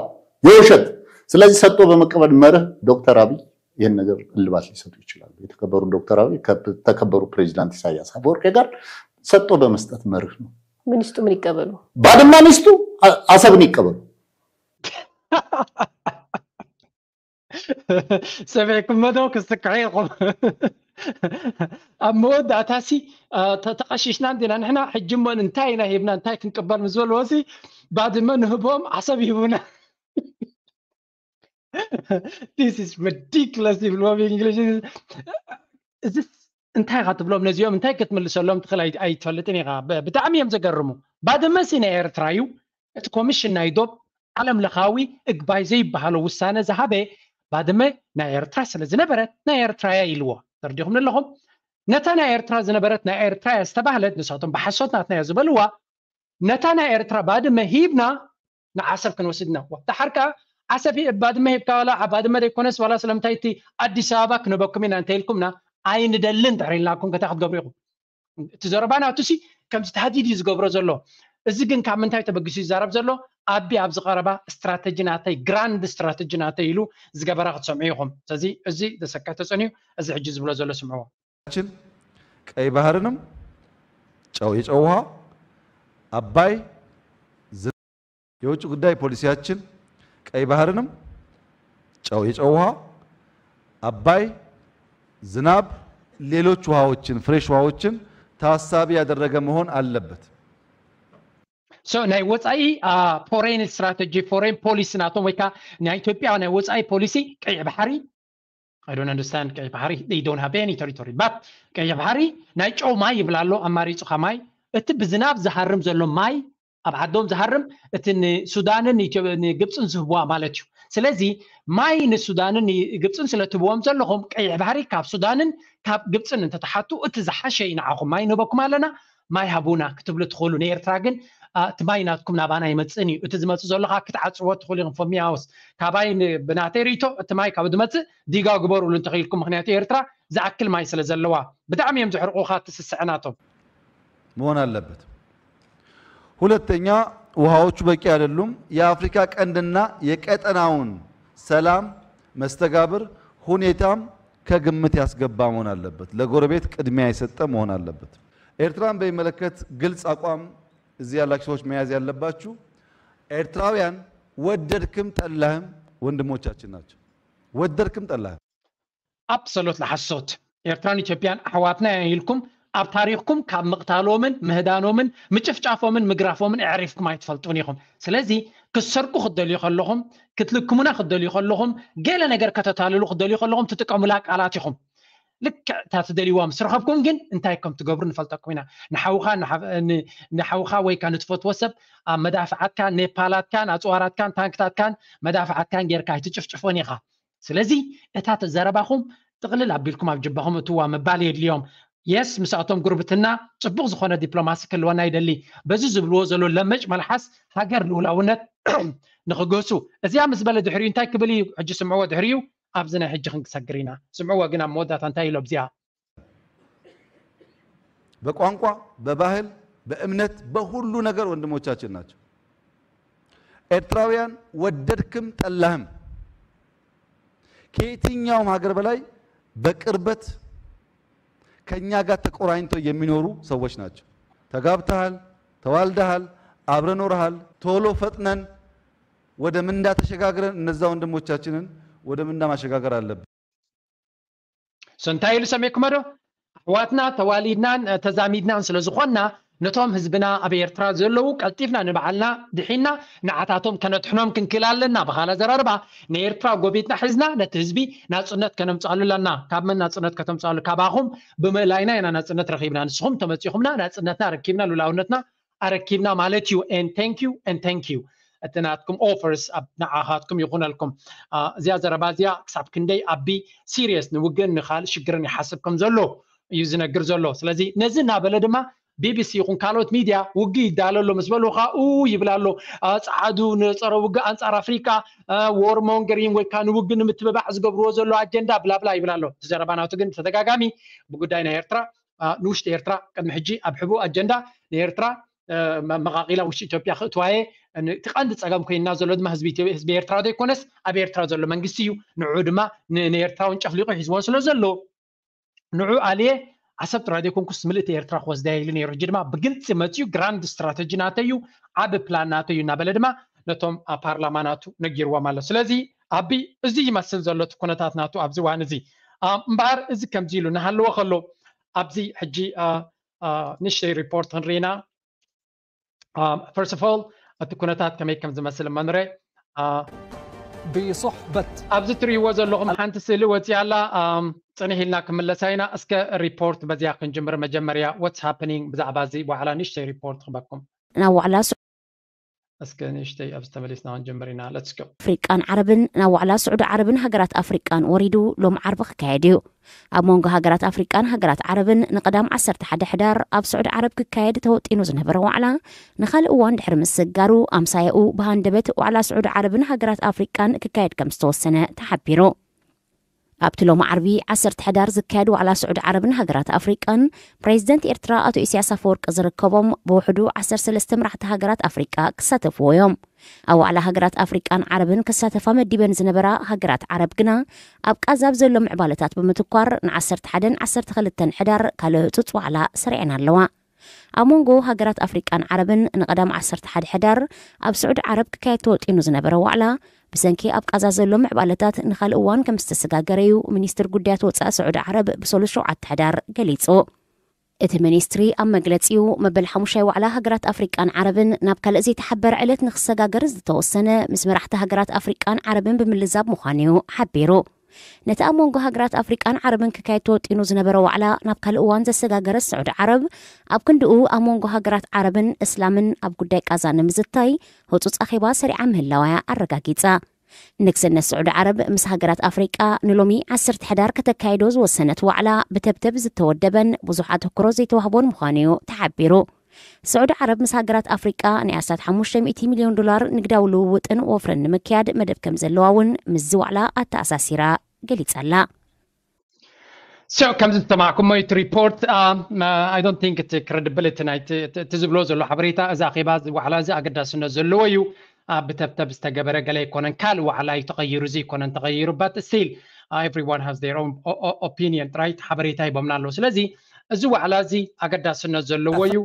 የውሸት። ስለዚህ ሰጥቶ በመቀበል መርህ ዶክተር አብይ ይህን ነገር እልባት ሊሰጡ ይችላሉ። የተከበሩ ዶክተር አብይ ከተከበሩ ፕሬዚዳንት ኢሳያስ አፈወርቂ ጋር ሰጥቶ በመስጠት መርህ ነው። ምን ይስጡ ምን ይቀበሉ? ባድማን ይስጡ፣ አ- አሰብን ይቀበሉ። ሰሚዕኩም መዶ ክስክሑ ኢኹም። ኣብ መወዳእታ ሲ አ፣ ተ- ተቐሺሽና እንዲና ንሕና። ሕጂ እሞ እንታይ ኢና ሂብና እንታይ ክንቅበል ምስ በልዎ ሲ ባድመ ንህቦም ዓሰብ ይህቡና። This is ridiculous ይብልዎ ብእንግሊሽ። እዚ እንታይ ኢኻ ትብሎም ነዚኦም? እንታይ ክትምልሰሎም ትኽእል ኣይ- ኣይትፈልጥን ኢኻ። ብ- ብጣዕሚ እዮም ዘገርሙ። ባድመ ሲ ናይ ኤርትራ እዩ። እቲ ኮሚሽን ናይ ዶብ ዓለም ለኻዊ እግባይ ዘይበሃሎ ውሳነ ዝሃበ ባድመ ናይ ኤርትራ ስለ ዝነበረት ናይ ኤርትራ እያ ኢልዎ። ተረዲኹም ኣለኹም? ነታ ናይ ኤርትራ ዝነበረት ናይ ኤርትራ እያ ዝተባህለት ንሳቶም ብሓሶት ናትና እያ ዝበልዋ። ነታ ናይ ኤርትራ ባድመ ሂብና ንዓሰብ ክንወስድ ኢና። ዋ፣ ደሓር ከኣ ዓሰብ ሂ- ባድመ ሂብካ ዋላ ኣብ ባድመ ዘይኮነስ ዋላ ስለምንታይ እቲ ኣዲስ ኣበባ ክንበኩም ኢና እንተኢልኩምና ኣይንደልን ድሕሪ ኢልናኩም ከታ ክትገብሩ ኢኹም። እቲ ዘረባ ናቱ ሲ ከምዚ ተሃዲድ እዩ ዝገብሮ ዘሎ። እዚ ግን ካብ ምንታይ ተበጊሱ ይዛረብ ዘሎ? ኣቢ ኣብዚ ቀረባ ስትራተጂ ናተይ ግራንድ ስትራተጂ ናተይ ኢሉ ዝገበራ ክትሰምዑ ኢኹም። ስለዚ እዚ ዘሰካይ ተጸንዩ እዚ ሕጂ ዝብሎ ዘሎ ስምዕዎ። ችን ቀይ ባህርንም ጨው የጨው ውሃ አባይ ዝ- የውጭ ጉዳይ ፖሊሲያችን ቀይ ባህርንም ጨው የጨው ውሃ አባይ ዝናብ ሌሎች ውሃዎችን ፍሬሽ ውሃዎችን ታሳቢ ያደረገ መሆን አለበት። So ናይ ወፃኢ ፎሬን ስትራተጂ ፎሬን ፖሊሲ ናቶም ወይ ከዓ ናይ ኢትዮጵያ ናይ ወፃኢ ፖሊሲ ቀይሕ ባሕሪ I don't understand ቀይሕ ባሕሪ they don't have any territory but ቀይሕ ባሕሪ ናይ ጨው ማይ ይብላ ኣሎ ኣማሪፁኻ ማይ እቲ ብዝናብ ዝሃርም ዘሎ ማይ ኣብ ዓዶም ዝሃርም እቲ ንሱዳንን ኢትዮ- ንግብፅን ዝህብዋ ማለት እዩ። ስለዚ ማይ ንሱዳንን ግብፅን ስለትህብዎም ዘለኹም ቀይሕ ባሕሪ ካብ ሱዳንን ካብ ግብፅን እንተተሓቱ እቲ ዝሓሸ እዩ ንዓኹም ማይ ንህበኩም ኣለና ማይ ሃቡና ክትብሉ ትኽእሉ። ንኤርትራ ግን አ፣ እቲ ማይ ናትኩም ናባና ይመፅእን እዩ። እቲ ዝመፅእ ዘሎ ከዓ ክትዓፅዎ ትኽእሉ ኢኹም። ፎሚያውስ ካባይ ን- ብናተይ ርእቶ እቲ ማይ ካብ ዝመፅእ ዲጋ ግበሩሉ እንተኽኢልኩም። ምክንያቱ ኤርትራ ዝኣክል ማይ ስለ ዘለዋ ብጣዕሚ እዮም ዘሕርቑኻ እቲ ስስዐ ናቶም። መሆን አለበት። ሁለተኛ ውሃዎቹ በቂ አይደሉም። የአፍሪካ ቀንድና የቀጠናውን ሰላም መስተጋብር ሁኔታም ከግምት ያስገባ መሆን አለበት። ለጎረቤት ቅድሚያ የሰጠ መሆን አለበት። ኤርትራን በሚመለከት ግልጽ አቋም እዚህ ያላችሁ ሰዎች መያዝ ያለባችሁ ኤርትራውያን ወደድክም ጠላህም ወንድሞቻችን ናቸው። ወደድክም ጠላህም ኣብሰሎት ለሓሶት ኤርትራን ኢትዮጵያን ኣሕዋትና እያ ኢልኩም ኣብ ታሪኽኩም ካብ ምቕታሎምን ምህዳኖምን ምጭፍጫፎምን ምግራፎምን ኣዕሪፍኩም ኣይትፈልጡን ኢኹም። ስለዚ ክትሰርቁ ክትደልዩ ከለኹም፣ ክትልክሙና ክትደልዩ ከለኹም፣ ገለ ነገር ከተታልሉ ክትደልዩ ከለኹም ትጥቀሙላ ቃላት ኢኹም። ልክዕ እታ ትደልይዋ ምስ ረኸብኩም ግን እንታይ ከም ትገብሩ ንፈልጠኩም ኢና። ንሓውኻ ንሓ- ን- ንሓውኻ ወይ ከኣ ንትፈትዎ ሰብ ኣብ መዳፍዓትካን ኔፓላትካን ኣጽዋራትካን ታንክታትካን መዳፍዓትካን ጌርካ ኣይትጭፍጭፎን ኢኻ። ስለዚ እታ ተዘረባኹም ጥቕልል ኣቢልኩም ኣብ ጅባኹም እትዋ ምባል የድልዮም። የስ ምስኣቶም ጉርብትና ጽቡቕ ዝኾነ ዲፕሎማሲ ክህልወና ይደሊ። በዚ ዝብልዎ ዘሎ ለመጭ መልሓስ ሃገር ልኡላውነት ንኽግህሱ እዚኣ ምስ በለ ድሕሪኡ እንታይ ክብል እዩ? ሕጂ ስምዕዎ ድሕሪኡ ኣብዚ ናይ ሕጂ ክንክሰግር ኢና። ስምዕዎ ግን ኣብ መወዳእታ እንታይ ኢሎ ኣብዚኣ? በቋንቋ፣ በባህል፣ በእምነት፣ በሁሉ ነገር ወንድሞቻችን ናቸው። ኤርትራውያን ወደድክም ጠላህም ከየትኛውም ሀገር በላይ በቅርበት ከኛ ጋር ተቆራኝተው የሚኖሩ ሰዎች ናቸው። ተጋብተሃል፣ ተዋልደሃል፣ አብረ ኖረሃል። ቶሎ ፈጥነን ወደ ምንዳ ተሸጋግረን እነዛ ወንድሞቻችንን ወደ ምንዳ ማሸጋገር አለብን። እንታይ ኢሉ ሰሚዕኩሞ ዶ? ኣሕዋትና ተዋሊድናን ተዛሚድናን ስለ ዝኾንና ነቶም ህዝብና ኣብ ኤርትራ ዘለዉ ቀልጢፍና ንባዕልና ድሒና ንዓታቶም ከነድሕኖም ክንክእል ኣለና። ብኻል ኣዘራርባ ንኤርትራ ጎቢጥና ሒዝና ነቲ ህዝቢ ናጽነት ከነምጽኣሉ ኣለና። ካብ መን ናጽነት ከተምጽኣሉ? ካባኹም ብመላይና ኢና ናጽነት ረኺብና። ንስኹም ተመጺኹምና ናጽነትና ረኪብና ሉላውነትና ኣረኪብና ማለት እዩ። And thank you and thank you። እቲ ናትኩም offers ኣብ ንዓኻትኩም ይኹነልኩም። እዚኣ ዘረባ እዚኣ ክሳብ ክንደይ ኣቢ serious ንውግእን ንኻልእ ሽግርን ይሓስብ ከም ዘሎ እዩ ዝነግር ዘሎ። ስለዚ ነዚ እናበለ ድማ ቢቢሲ ይኹን ካልኦት ሚድያ ውግእ ይዳሎ ኣሎ ምስ በልኻ ኡ ይብል ኣሎ። ጸዓዱ ንጸረ ውግእ ኣንጻር ኣፍሪቃ፣ war mongering ወይ ከዓ ንውግእ ንምትብባዕ ዝገብርዎ ዘሎ ኣጀንዳ ብላብላ ይብል ኣሎ። እቲ ዘረባ ናቱ ግን ብተደጋጋሚ ብጉዳይ ናይ ኤርትራ ንውሽጢ ኤርትራ ቅድሚ ሕጂ ኣብ ሕቡእ ኣጀንዳ ንኤርትራ መቃቂላ ውሽጢ ኢትዮጵያ ክእትዋየ እቲ ቀንዲ ፀገም ኮይና ዘሎ ድማ ህዝቢ ኤርትራ ዘይኮነስ ኣብ ኤርትራ ዘሎ መንግስቲ እዩ። ንዑ ድማ ንኤርትራውን ጨፍሊቁ ሒዝዎ ስለ ዘሎ ንዑ ኣልየ ዓሰብ ጥራይ ዘይኮንኩስ ምልእቲ ኤርትራ ክወስዳ ኢሉ ነይሩ። ሕጂ ድማ ብግልፂ መፅዩ ግራንድ ስትራተጂ ናተይ እዩ፣ ዓቢ ፕላን ናተይ እዩ እናበለ ድማ ነቶም ኣብ ፓርላማ ናቱ ነጊርዎም ኣሎ። ስለዚ ኣቢ እዚ ይመስል ዘሎ እቲ ኩነታት ናቱ ኣብዚ እዋን እዚ። እምበኣር እዚ ከምዚ ኢሉ እናሃለወ ከሎ ኣብዚ ሕጂ ንእሽተይ ሪፖርት ክንርኢና። First of all እቲ ኩነታት ከመይ ከም ዝመስል እሞ ንረ ብሶሕበት ኣብዚ ትርእይዎ ዘለኹም ሓንቲ ስእሊ ወፂኣ ኣላ። ፅንሕ ኢልና ክምለሳ ኢና። እስከ ሪፖርት በዚያ ክንጅምር መጀመርያ what's happening ብዛዕባ እዚ ዋዕላ ንእሽተይ ሪፖርት ክበኩም። ናብ ዋዕላ እስከ ንእሽተይ ኣብዚ ተመሊስና ክንጅምር ኢና። Let's go። ኣፍሪቃን ዓረብን ናብ ዋዕላ ስዑዲ ዓረብን ሃገራት ኣፍሪቃን ወሪዱ ሎም ዓርቢ ክካየድ እዩ። ኣብ መንጎ ሃገራት ኣፍሪቃን ሃገራት ዓረብን ንቀዳም ዓሰርተ ሓደ ሕዳር ኣብ ስዑዲ ዓረብ ክካየድ ተወጢኑ ዝነበረ ዋዕላ ንኻልእ እዋን ድሕሪ ምስግጋሩ ኣምሳያኡ ብሃንደበት ዋዕላ ስዑዲ ዓረብን ሃገራት ኣፍሪቃን ክካየድ ከም ዝተወሰነ ተሓቢሩ። ኣብቲ ሎሚ ዓርቢ ዓሰርተ ሕዳር ዝካየድ ዋዕላ ስዑዲ ዓረብን ሃገራት ኣፍሪቃን ፕሬዚደንት ኤርትራ ኣቶ ኢሳያስ ኣፈወርቂ ዝርከቦም ብውሕዱ ዓሰርተ ሰለስተ መራሕቲ ሃገራት ኣፍሪቃ ክሳተፍዎ እዮም። ኣብ ዋዕላ ሃገራት ኣፍሪቃን ዓረብን ክሳተፋ መዲበን ዝነበራ ሃገራት ዓረብ ግና ኣብ ቃዛ ኣብ ዘሎ ምዕባለታት ብምትኳር ን ዓሰርተ ሓደን ዓሰርተ ክልተን ሕዳር ካልእ ህጹጽ ዋዕላ ሰሪዐን ኣለዋ። ኣብ መንጎ ሃገራት ኣፍሪቃን ዓረብን ንቐዳም ዓሰርተ ሓደ ሕዳር ኣብ ስዑዲ ዓረብ ክካየድ ተወጢኑ ዝነበረ ዋዕላ ብሰንኪ ኣብ ቃዛ ዘሎ ምዕባለታት ንኻልእ እዋን ከም ዝተሰጋገረ እዩ ሚኒስትር ጉዳያት ወጻኢ ስዑዲ ዓረብ ብሰሉስ ሸውዓተ ሕዳር ገሊጹ። እቲ ሚኒስትሪ ኣብ መግለጺኡ መበል ሓሙሻይ ዋዕላ ሃገራት ኣፍሪቃን ዓረብን ናብ ካልእ ዘይተሓበረ ዕለት ንክሰጋገር ዝተወሰነ ምስ መራሕቲ ሃገራት ኣፍሪቃን ዓረብን ብምልዛብ ምዃኑ እዩ ሓቢሩ። ነቲ ኣብ መንጎ ሃገራት ኣፍሪቃን ዓረብን ክካየድ ተወጢኑ ዝነበረ ዋዕላ ናብ ካልእ እዋን ዘሰጋገረት ስዑዲ ዓረብ ኣብ ክንድኡ ኣብ መንጎ ሃገራት ዓረብን እስላምን ኣብ ጉዳይ ቃዛ ንምዝታይ ህጹጽ ኣኼባ ሰሪዓ ምህላዋ እያ ኣረጋጊጻ። ንግስነት ስዑዲ ዓረብ ምስ ሃገራት ኣፍሪቃ ንሎሚ ዓሰርተ ሕዳር ከተካይዶ ዝወሰነት ዋዕላ ብተብተብ ዝተወደበን ብዙሕ ኣተኩሮ ዘይተዋህቦን ምዃኑ እዩ ተሓቢሩ። ስዑዲ ዓረብ ምስ ሃገራት ኣፍሪቃ ናይ ኣስታት ሓሙሽተ ሚእቲ ሚልዮን ዶላር ንግዳዊ ልውውጥን ወፍርን ንምክያድ መደብ ከም ዘለዋ እውን ምስዚ ዋዕላ ኣተኣሳሲራ ገሊጻ ኣላ። So ከምዚ ዝተማዕኩሞ እቲ ሪፖርት I don't think እቲ credibility ናይ እቲ ዝብሎ ዘሎ ሓበሬታ እዚ ኣኼባ እዚ ዋዕላ እዚ ኣገዳስነት ዘለዎ እዩ። ብተብተብ ዝተገበረ ገለ ኣይኮነን፣ ካልእ ዋዕላ እዩ ተቐይሩ፣ እዚ ኣይኮነን ተቐይሩ፣ but still everyone has their own opinion ጥራይ ሓበሬታ ሂቦምና ኣለዉ። ስለዚ እዚ ዋዕላ እዚ ኣገዳስነት ዘለዎ እዩ፣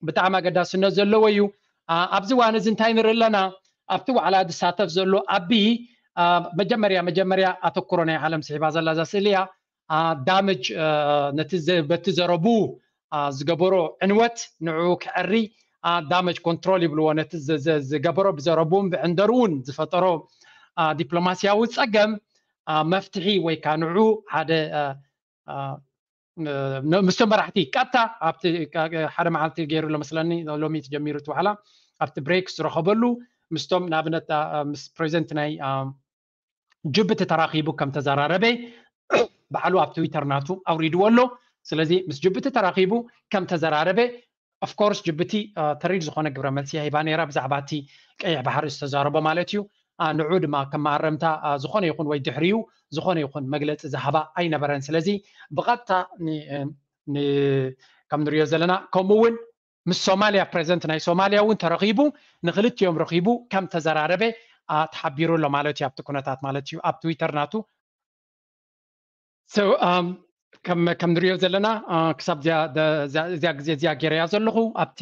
ብጣዕሚ ኣገዳስነት ዘለዎ እዩ። ኣብዚ እዋን እዚ እንታይ ንርኢ ኣለና? ኣብቲ ዋዕላ ዝሳተፍ ዘሎ ኣቢ መጀመርያ መጀመርያ ኣተኩሮ ናይ ዓለም ስሒባ ዘላ እዛ ስእሊ እያ። ዳመጅ ነቲ በቲ ዘረቡ ዝገበሮ ዕንወት ንዕኡ ክዕሪ damage control ይብልዎ፣ ነቲ ዝገበሮ ብዘረቡን ብዕንደርኡን ዝፈጠሮ ዲፕሎማስያዊ ፀገም መፍትሒ ወይ ከዓ ንዑ ሓደ ምስቶም መራሕቲ ቀጥታ ኣብቲ ሓደ መዓልቲ ገይሩ ኣሎ መስለኒ፣ ሎሚ ተጀሚሩ እቲ ዋዕላ፣ ኣብቲ ብሬክ ዝረኸበሉ ምስቶም ንኣብነት ምስ ፕሬዚደንት ናይ ጅቡቲ ተራኺቡ ከም ተዘራረበ ባዕሉ ኣብ ትዊተር ናቱ ኣውሪድዎ ኣሎ። ስለዚ ምስ ጅቡቲ ተራኺቡ ከም ተዘራረበ፣ ኦፍኮርስ ጅቡቲ ተሪር ዝኾነ ግብረ መልሲ ሂባ ነይራ ብዛዕባ እቲ ቀይሕ ባሕሪ ዝተዛረቦ ማለት እዩ። ንዑ ድማ ከም መኣረምታ ዝኾነ ይኹን ወይ ድሕሪኡ ዝኾነ ይኹን መግለፂ ዝሃባ ኣይነበረን። ስለዚ ብቐጥታ ከም ንሪኦ ዘለና፣ ከምኡ እውን ምስ ሶማልያ፣ ፕሬዚደንት ናይ ሶማልያ እውን ተረኺቡ፣ ንክልቲኦም ረኺቡ ከም ተዘራረበ ተሓቢሩ ኣሎ ማለት እዩ። ኣብቲ ኩነታት ማለት እዩ ኣብ ትዊተር ናቱ ከም ንሪኦ ዘለና ክሳብ እዚኣ ግዜ እዚኣ ገይረያ ዘለኹ ኣብቲ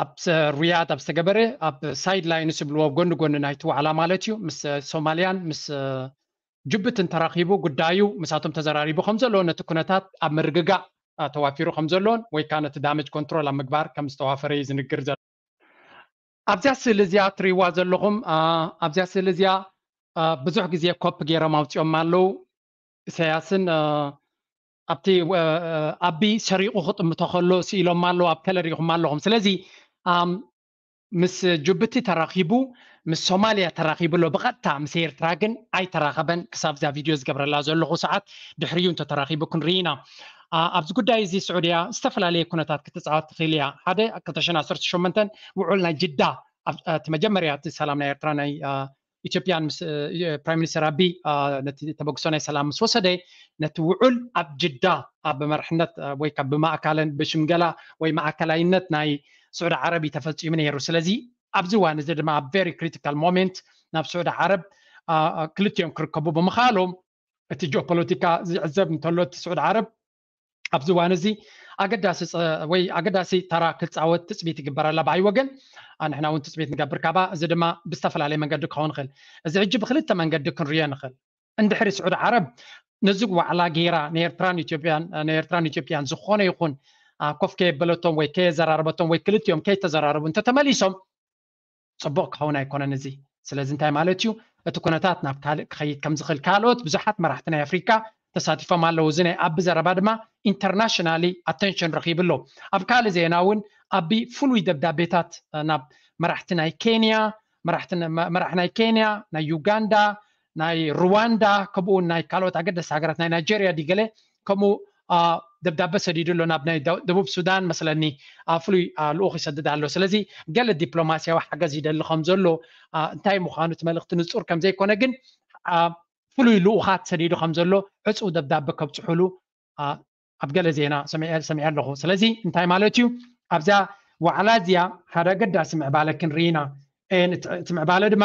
ኣብ ሪያድ ኣብ ዝተገበረ ኣብ ሳይድ ላይንስ ዝብልዎ ጎኒ ጎኒ ናይቲ ዋዕላ ማለት እዩ፣ ምስ ሶማልያን ምስ ጅቡትን ተራኺቡ ጉዳዩ ምሳቶም ተዘራሪቡ ከም ዘሎ፣ ነቲ ኩነታት ኣብ ምርግጋእ ተዋፊሩ ከም ዘሎን ወይ ከዓ ነቲ ዳመጅ ኮንትሮል ኣብ ምግባር ከም ዝተዋፈረ እዩ ዝንግር ዘሎ። ኣብዚኣ ስእሊ እዚኣ ትሪእዋ ዘለኹም ኣብዚኣ ስእሊ እዚኣ ብዙሕ ግዜ ኮፕ ገይሮም ኣውፂኦም ኣለዉ። ኢሳያስን ኣብቲ ኣቢ ሰሪቑ ክጥምቶ ከሎ ስኢሎም ኣለዉ፣ ኣብ ከለ ሪኢኹም ኣለኹም። ስለዚ ምስ ጅቡቲ ተራኺቡ፣ ምስ ሶማልያ ተራኺቡ ኣሎ ብቐጥታ፣ ምስ ኤርትራ ግን ኣይተራኸበን። ክሳብ እዛ ቪድዮ ዝገብረላ ዘለኹ ሰዓት ድሕሪኡ እንተተራኺቡ ክንርኢ ኢና። ኣብዚ ጉዳይ እዚ ስዑድያ ዝተፈላለየ ኩነታት ክትፃወት ትኽእል እያ። ሓደ ክልተ ሽሕን ዓሰርተ ሸሞንተን ውዑል ናይ ጅዳ እቲ መጀመርያ እቲ ሰላም ናይ ኤርትራ ናይ ኢትዮጵያን ምስ ፕራይም ሚኒስተር ኣቢ ነቲ ተበግሶ ናይ ሰላም ምስ ወሰደ፣ ነቲ ውዑል ኣብ ጅዳ ኣብ መርሕነት ወይ ካብ ብማእካለን ብሽምገላ ወይ ማእከላይነት ናይ ስዑዲ ዓረብ እዩ ተፈጺሙ ነይሩ። ስለዚ ኣብዚ እዋን እዚ ድማ ኣብ ቨሪ ክሪቲካል ሞሜንት ናብ ስዑዲ ዓረብ ክልቲኦም ክርከቡ ብምኽኣሎም፣ እቲ ጂኦፖለቲካ ዝዕዘብ እንተሎ እቲ ስዑዲ ዓረብ ኣብዚ እዋን እዚ ኣገዳሲ ወይ ኣገዳሲ ተራ ክፃወት ትፅቢት ይግበረላ ብዓይ ወገን። ንሕና እውን ትፅቢት ንገብር ካባ። እዚ ድማ ብዝተፈላለየ መንገዲ ክኸውን ይኽእል። እዚ ሕጂ ብክልተ መንገዲ ክንሪኦ ንኽእል። እንድሕሪ ስዑዲ ዓረብ ነዚ ዋዕላ ገይራ ንኤርትራን ኢትዮጵያን ንኤርትራን ኢትዮጵያን ዝኾነ ይኹን ኮፍ ከየበለቶም ወይ ከየዘራረበቶም ወይ ክልቲኦም ከይተዘራረቡ እንተተመሊሶም፣ ፅቡቕ ክኸውን ኣይኮነን እዚ። ስለዚ እንታይ ማለት እዩ? እቲ ኩነታት ናብ ካልእ ክኸይድ ከም ዝኽእል፣ ካልኦት ብዙሓት መራሕቲ ናይ ኣፍሪካ ተሳቲፎም ኣለዉ። እዚ ናይ ኣቢ ዘረባ ድማ ኢንተርናሽናሊ ኣተንሽን ረኺቡ ኣሎ። ኣብ ካልእ ዜና እውን ኣቢ ፍሉይ ደብዳቤታት ናብ መራሕቲ ናይ ኬንያ፣ መራሒ ናይ ኬንያ፣ ናይ ዩጋንዳ፣ ናይ ሩዋንዳ፣ ከምኡ እውን ናይ ካልኦት ኣገደስቲ ሃገራት፣ ናይ ናይጀርያ ድዩ ገለ፣ ከምኡ ደብዳበ ሰዲዱ ኣሎ ናብ ናይ ደቡብ ሱዳን መስለኒ፣ ፍሉይ ልኡኽ ይሰድድ ኣሎ። ስለዚ ገለ ዲፕሎማስያዊ ሓገዝ ይደሊ ከም ዘሎ፣ እንታይ ምዃኑ እቲ መልእኽቲ ንጹር ከም ዘይኮነ ግን፣ ፍሉይ ልኡኻት ሰዲዱ ከም ዘሎ ዕጹው ደብዳበ ከብጽሑሉ ኣብ ገለ ዜና ሰሚዐ ኣለኹ። ስለዚ እንታይ ማለት እዩ? ኣብዛ ዋዕላ እዚኣ ሓደ ኣገዳሲ ምዕባለ ክንርኢ ኢና። እቲ ምዕባለ ድማ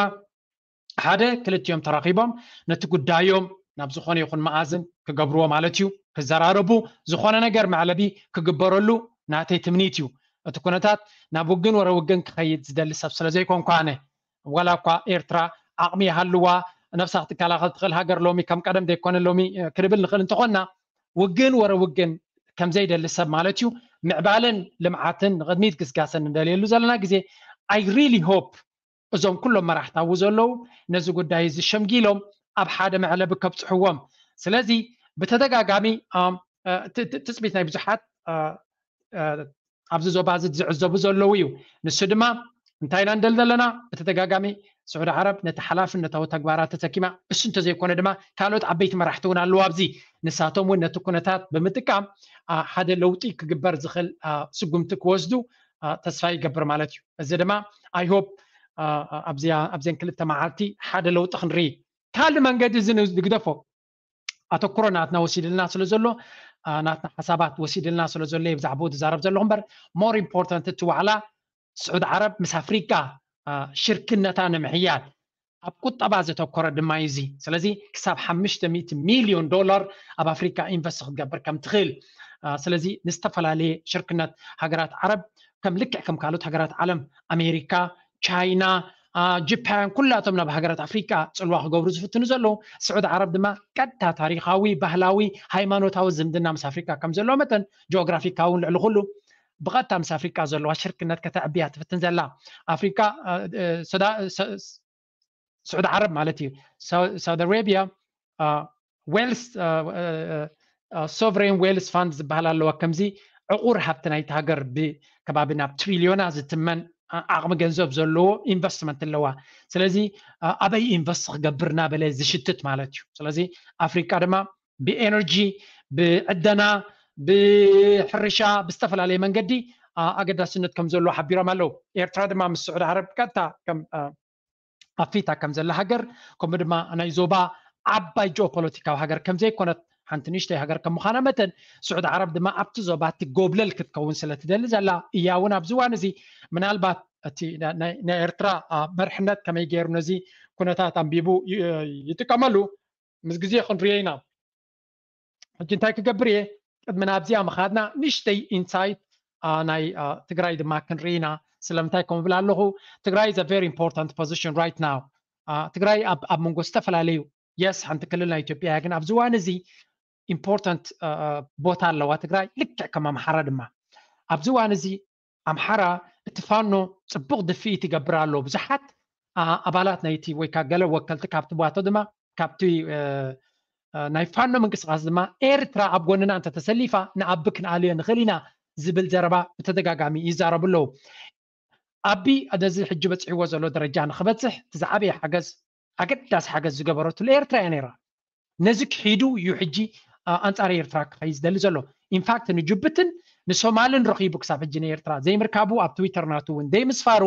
ሓደ ክልቲኦም ተራኺቦም ነቲ ጉዳዮም ናብ ዝኾነ ይኹን መኣዝን ክገብርዎ ማለት እዩ። ክዘራረቡ፣ ዝኾነ ነገር መዕለቢ ክግበረሉ ናተይ ትምኒት እዩ። እቲ ኩነታት ናብ ውግን ወረ ውግን ክኸይድ ዝደሊ ሰብ ስለ ዘይኮንኩ ኣነ፣ ዋላ እኳ ኤርትራ ዓቕሚ ይሃልዋ፣ ነብሳ ክትከላኸል ትኽእል ሃገር ሎሚ ከም ቀደም ዘይኮነ ሎሚ ክንብል ንኽእል እንተኾንና፣ ውግን ወረ ውግን ከም ዘይደሊ ሰብ ማለት እዩ። ምዕባለን ልምዓትን ንቕድሚት ግስጋሰን እንደልየሉ ዘለና ግዜ፣ I really hope እዞም ኩሎም መራሕቲ ኣብኡ ዘለዉ ነዚ ጉዳይ እዚ ሸምጊሎም ኣብ ሓደ መዕለቢ ከብፅሕዎም። ስለዚ ብተደጋጋሚ ትፅቢት ናይ ብዙሓት ኣብዚ ዞባ እዚ ዝዕዘቡ ዘለዉ እዩ። ንሱ ድማ እንታይ ኢና ንደሊ ዘለና? ብተደጋጋሚ ስዑዲ ዓረብ ነቲ ሓላፍነታዊ ተግባራት ተሰኪማ፣ እሱ እንተዘይኮነ ድማ ካልኦት ዓበይቲ መራሕቲ እውን ኣለዉ ኣብዚ፣ ንሳቶም እውን ነቲ ኩነታት ብምጥቃም ሓደ ለውጢ ክግበር ዝኽእል ስጉምቲ ክወስዱ ተስፋ ይገብር ማለት እዩ። እዚ ድማ I hope ኣብዘን ክልተ መዓልቲ ሓደ ለውጢ ክንርኢ። ካልእ መንገዲ እዚ ንግደፎ፣ ኣተኩሮ ናትና ወሲድልና ስለ ዘሎ፣ ናትና ሓሳባት ወሲድልና ስለ ዘሎ ብዛዕባኡ ዝዛረብ ዘለኹ እምበር፣ ሞር ኢምፖርታንት እቲ ዋዕላ ስዑዲ ዓረብ ምስ ኣፍሪቃ ሽርክነታ ንምሕያል ኣብ ቁጠባ ዘተኮረ ድማ እዩ እዚ። ስለዚ ክሳብ ሓሙሽተ ሚእቲ ሚልዮን ዶላር ኣብ ኣፍሪካ ኢንቨስት ክትገብር ከም ትኽእል፣ ስለዚ ንዝተፈላለየ ሽርክነት ሃገራት ዓረብ ከም ልክዕ ከም ካልኦት ሃገራት ዓለም፣ ኣሜሪካ፣ ቻይና፣ ጅፓን፣ ኩላቶም ናብ ሃገራት ኣፍሪካ ፅልዋ ክገብሩ ዝፍትኑ ዘለዉ፣ ስዑዲ ዓረብ ድማ ቀጥታ ታሪካዊ፣ ባህላዊ፣ ሃይማኖታዊ ዝምድና ምስ ኣፍሪካ ከም ዘለዎ መጠን፣ ጂኦግራፊካዊ እውን ልዕሊ ኩሉ ብቐጥታ ምስ ኣፍሪቃ ዘለዋ ሽርክነት ከተዕብያ ትፍትን ዘላ። ኣፍሪቃ ስዑዲ ዓረብ ማለት እዩ። ሳውዲ ኣረቢያ ዌልስ ሶቨሬን ዌልስ ፋንድ ዝበሃል ኣለዋ። ከምዚ ዕቑር ሃብቲ ናይቲ ሃገር ብከባቢ ናብ ትሪልዮና ዝትመን ዓቕሚ ገንዘብ ዘለዎ ኢንቨስትመንት ኣለዋ። ስለዚ ኣበይ ኢንቨስት ክገብር እናበለ ዝሽትት ማለት እዩ። ስለዚ ኣፍሪቃ ድማ ብኤነርጂ፣ ብዕደና፣ ብሕርሻ፣ ብዝተፈላለየ መንገዲ ኣገዳስነት ከም ዘለዎ ሓቢሮም ኣለዉ። ኤርትራ ድማ ምስ ስዑዲ ዓረብ ቀጥታ ከም ኣፊታ ከም ዘላ ሃገር፣ ከምኡ ድማ ናይ ዞባ ዓባይ ጂኦፖለቲካዊ ሃገር ከም ዘይኮነት፣ ሓንቲ ንእሽተይ ሃገር ከም ምዃና መጠን፣ ስዑዲ ዓረብ ድማ ኣብቲ ዞባ ትጎብለል ክትከውን ስለ ትደሊ ዘላ እያ። እውን ኣብዚ እዋን እዚ ምናልባት እቲ ናይ ኤርትራ መርሕነት ከመይ ገይሩ ነዚ ኩነታት ኣንቢቡ ይጥቀመሉ፣ ምስ ግዜ ክንሪኦ ኢና። ሕጂ እንታይ ክገብር እየ? ቅድሚ ናብዚኣ ምኻድና ንእሽተይ ኢንሳይት ናይ ትግራይ ድማ ክንርኢ ኢና። ስለምንታይ ከምኡ ብል ኣለኹ? ትግራይ is a very important position right now። ትግራይ ኣብ መንጎ ዝተፈላለዩ፣ የስ፣ ሓንቲ ክልል ናይ ኢትዮጵያ እያ፣ ግን ኣብዚ እዋን እዚ ኢምፖርታንት ቦታ ኣለዋ ትግራይ፣ ልክዕ ከም ኣምሓራ ድማ። ኣብዚ እዋን እዚ ኣምሓራ እቲ ፋኖ ጽቡቕ ድፍኢት ይገብር ኣሎ። ብዙሓት ኣባላት ናይቲ ወይ ከዓ ገለ ወከልቲ ካብቲ ባቶ ድማ ካብቲ ናይ ፋኖ ምንቅስቃስ ድማ ኤርትራ ኣብ ጎንና እንተተሰሊፋ ንኣቢ ክንኣልዮ ንኽእል ኢና ዝብል ዘረባ ብተደጋጋሚ ይዛረቡ ኣለዉ። ኣቢ ነዚ ሕጂ በፂሕዎ ዘሎ ደረጃ ንክበፅሕ እቲ ዝዓበየ ሓገዝ፣ ኣገዳሲ ሓገዝ ዝገበረትሉ ኤርትራ እያ ነይራ። ነዚ ክሒዱ እዩ ሕጂ ኣንፃር ኤርትራ ክኸይ ዝደሊ ዘሎ። ኢንፋክት ንጅቡትን ንሶማልን ረኺቡ ክሳብ ሕጂ ንኤርትራ ዘይምርካቡ ኣብ ትዊተር ናቱ እውን ዘይምስፋሩ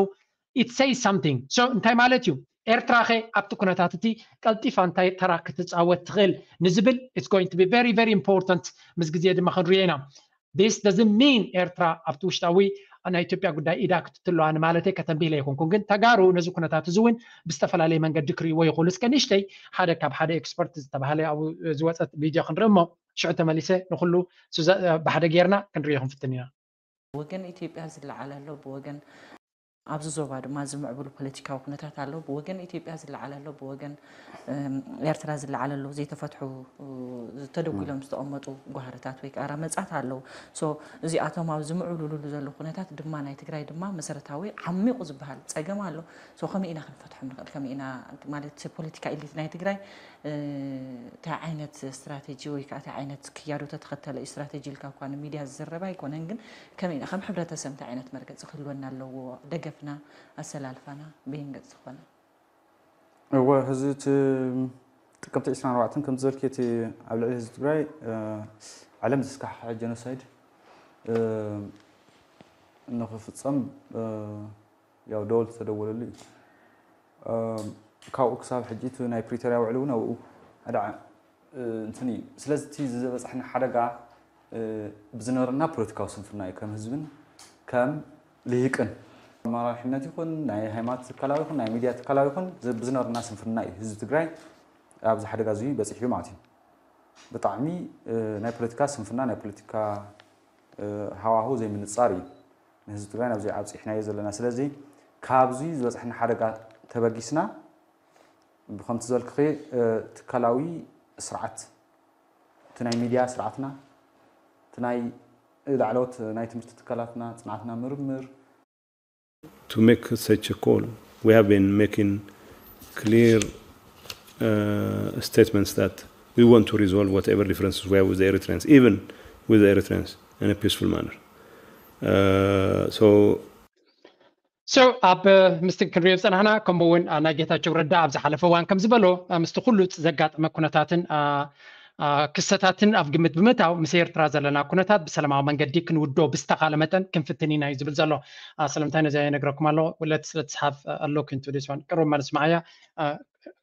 it says something። So እንታይ ማለት እዩ? ኤርትራ ኸ ኣብቲ ኩነታት እቲ ቀልጢፋ እንታይ ተራ ክትፃወት ትኽእል ንዝብል it's going to be very very important። ምስ ግዜ ድማ ክንሪኦ ኢና። This doesn't mean ኤርትራ ኣብቲ ውሽጣዊ ናይ ኢትዮጵያ ጉዳይ ኢዳ ክትትለዋ ንማለተይ ከተንቢህ ኣይኮንኩን፣ ግን ተጋሩ ነዚ ኩነታት እዚ እውን ብዝተፈላለየ መንገዲ ክርእይዎ ይኽእሉ። እስከ ንእሽተይ ሓደ ካብ ሓደ ኤክስፐርት ዝተባህለ ኣብኡ ዝወፀት ቪድዮ ክንርኢ እሞ ሽዑ ተመሊሰ ንኩሉ ብሓደ ጌርና ክንርእዮ ክንፍትን ኢና። ወገን ኢትዮጵያ ዝለዓል ኣሎ፣ ብወገን ኣብዚ ዞባ ድማ ዝምዕብሉ ፖለቲካዊ ኩነታት ኣሎ። ብወገን ኢትዮጵያ ዝለዓል ኣሎ፣ ብወገን ኤርትራ ዝለዓል ኣሎ። ዘይተፈትሑ ተደጉሎም ዝተቐመጡ ጓህርታት ወይ ከዓ ረመፃት ኣለዉ። እዚኣቶም ኣብ ዝምዕብሉሉ ዘሎ ኩነታት ድማ ናይ ትግራይ ድማ መሰረታዊ ዓሚቑ ዝበሃል ፀገም ኣሎ። ከመይ ኢና ክንፈትሖም ንኽእል? ከመይ ኢና ማለት ፖለቲካ ኢሊት ናይ ትግራይ እንታይ ዓይነት ስትራቴጂ ወይ ከዓ እንታይ ዓይነት ክያዶ ተተኸተለ እዩ ስትራቴጂ ኢልካ እኳ ንሚድያ ዝዝረብ ኣይኮነን፣ ግን ከመይ ኢና ከም ሕብረተሰብ እንታይ ዓይነት መርገፂ ክህልወና ኣለዎ? ደገፍና፣ ኣሰላልፋና በየን ገፅ ዝኾነ? እወ፣ ህዚ እቲ ጥቅምቲ ዕስራን ኣርባዕተን ከም ዝበልክዮ እቲ ኣብ ልዕሊ ህዝቢ ትግራይ ዓለም ዘስካሕክሐ ጀኖሳይድ ንኽፍፀም ያው ደወል ዝተደወለሉ እዩ። ካብኡ ክሳብ ሕጂ እቲ ናይ ፕሪቶርያ ውዕል እውን ኣብኡ ኣድዓ እንትን እዩ። ስለዚ እቲ ዝበፅሐና ሓደጋ ብዝነበረና ፖለቲካዊ ስንፍና እዩ፣ ከም ህዝብን ከም ልሂቅን። መራሕነት ይኹን ናይ ሃይማኖት ትካላዊ ይኹን ናይ ሚድያ ትካላዊ ይኹን ብዝነበረና ስንፍና እዩ ህዝቢ ትግራይ ኣብዚ ሓደጋ እዚ በፂሑ ማለት እዩ። ብጣዕሚ ናይ ፖለቲካ ስንፍና፣ ናይ ፖለቲካ ሃዋሁ ዘይምንፃር እዩ ንህዝቢ ትግራይ ናብዚ ኣብፂሕናዮ ዘለና። ስለዚ ካብዚ ዝበፅሐና ሓደጋ ተበጊስና ብከምቲ ዝበልክኺ ትካላዊ ስርዓት እቲ ናይ ሚድያ ስርዓትና እቲ ናይ ላዕለዎት ናይ ትምህርቲ ትካላትና ፅንዓትና ምርምር to make such a call. We have been making clear uh, statements that we want to resolve whatever differences we have with the Eritreans, even with the Eritreans, in a peaceful manner. Uh, so so ኣብ ምስቲ ክንሪኦ ዝፀናሕና ከምኡ እውን ናይ ጌታቸው ረዳ ኣብ ዝሓለፈ እዋን ከም ዝበሎ ምስቲ ኩሉ ዘጋጠመ ኩነታትን ክስተታትን ኣብ ግምት ብምእታው ምስ ኤርትራ ዘለና ኩነታት ብሰላማዊ መንገዲ ክንውዶ ብዝተኻለ መጠን ክንፍትን ኢና እዩ ዝብል ዘሎ። ስለምንታይ ነዚ ይነግረኩም ኣሎ? Let's have a look into this one። ቅሩብ መልስ መዓያ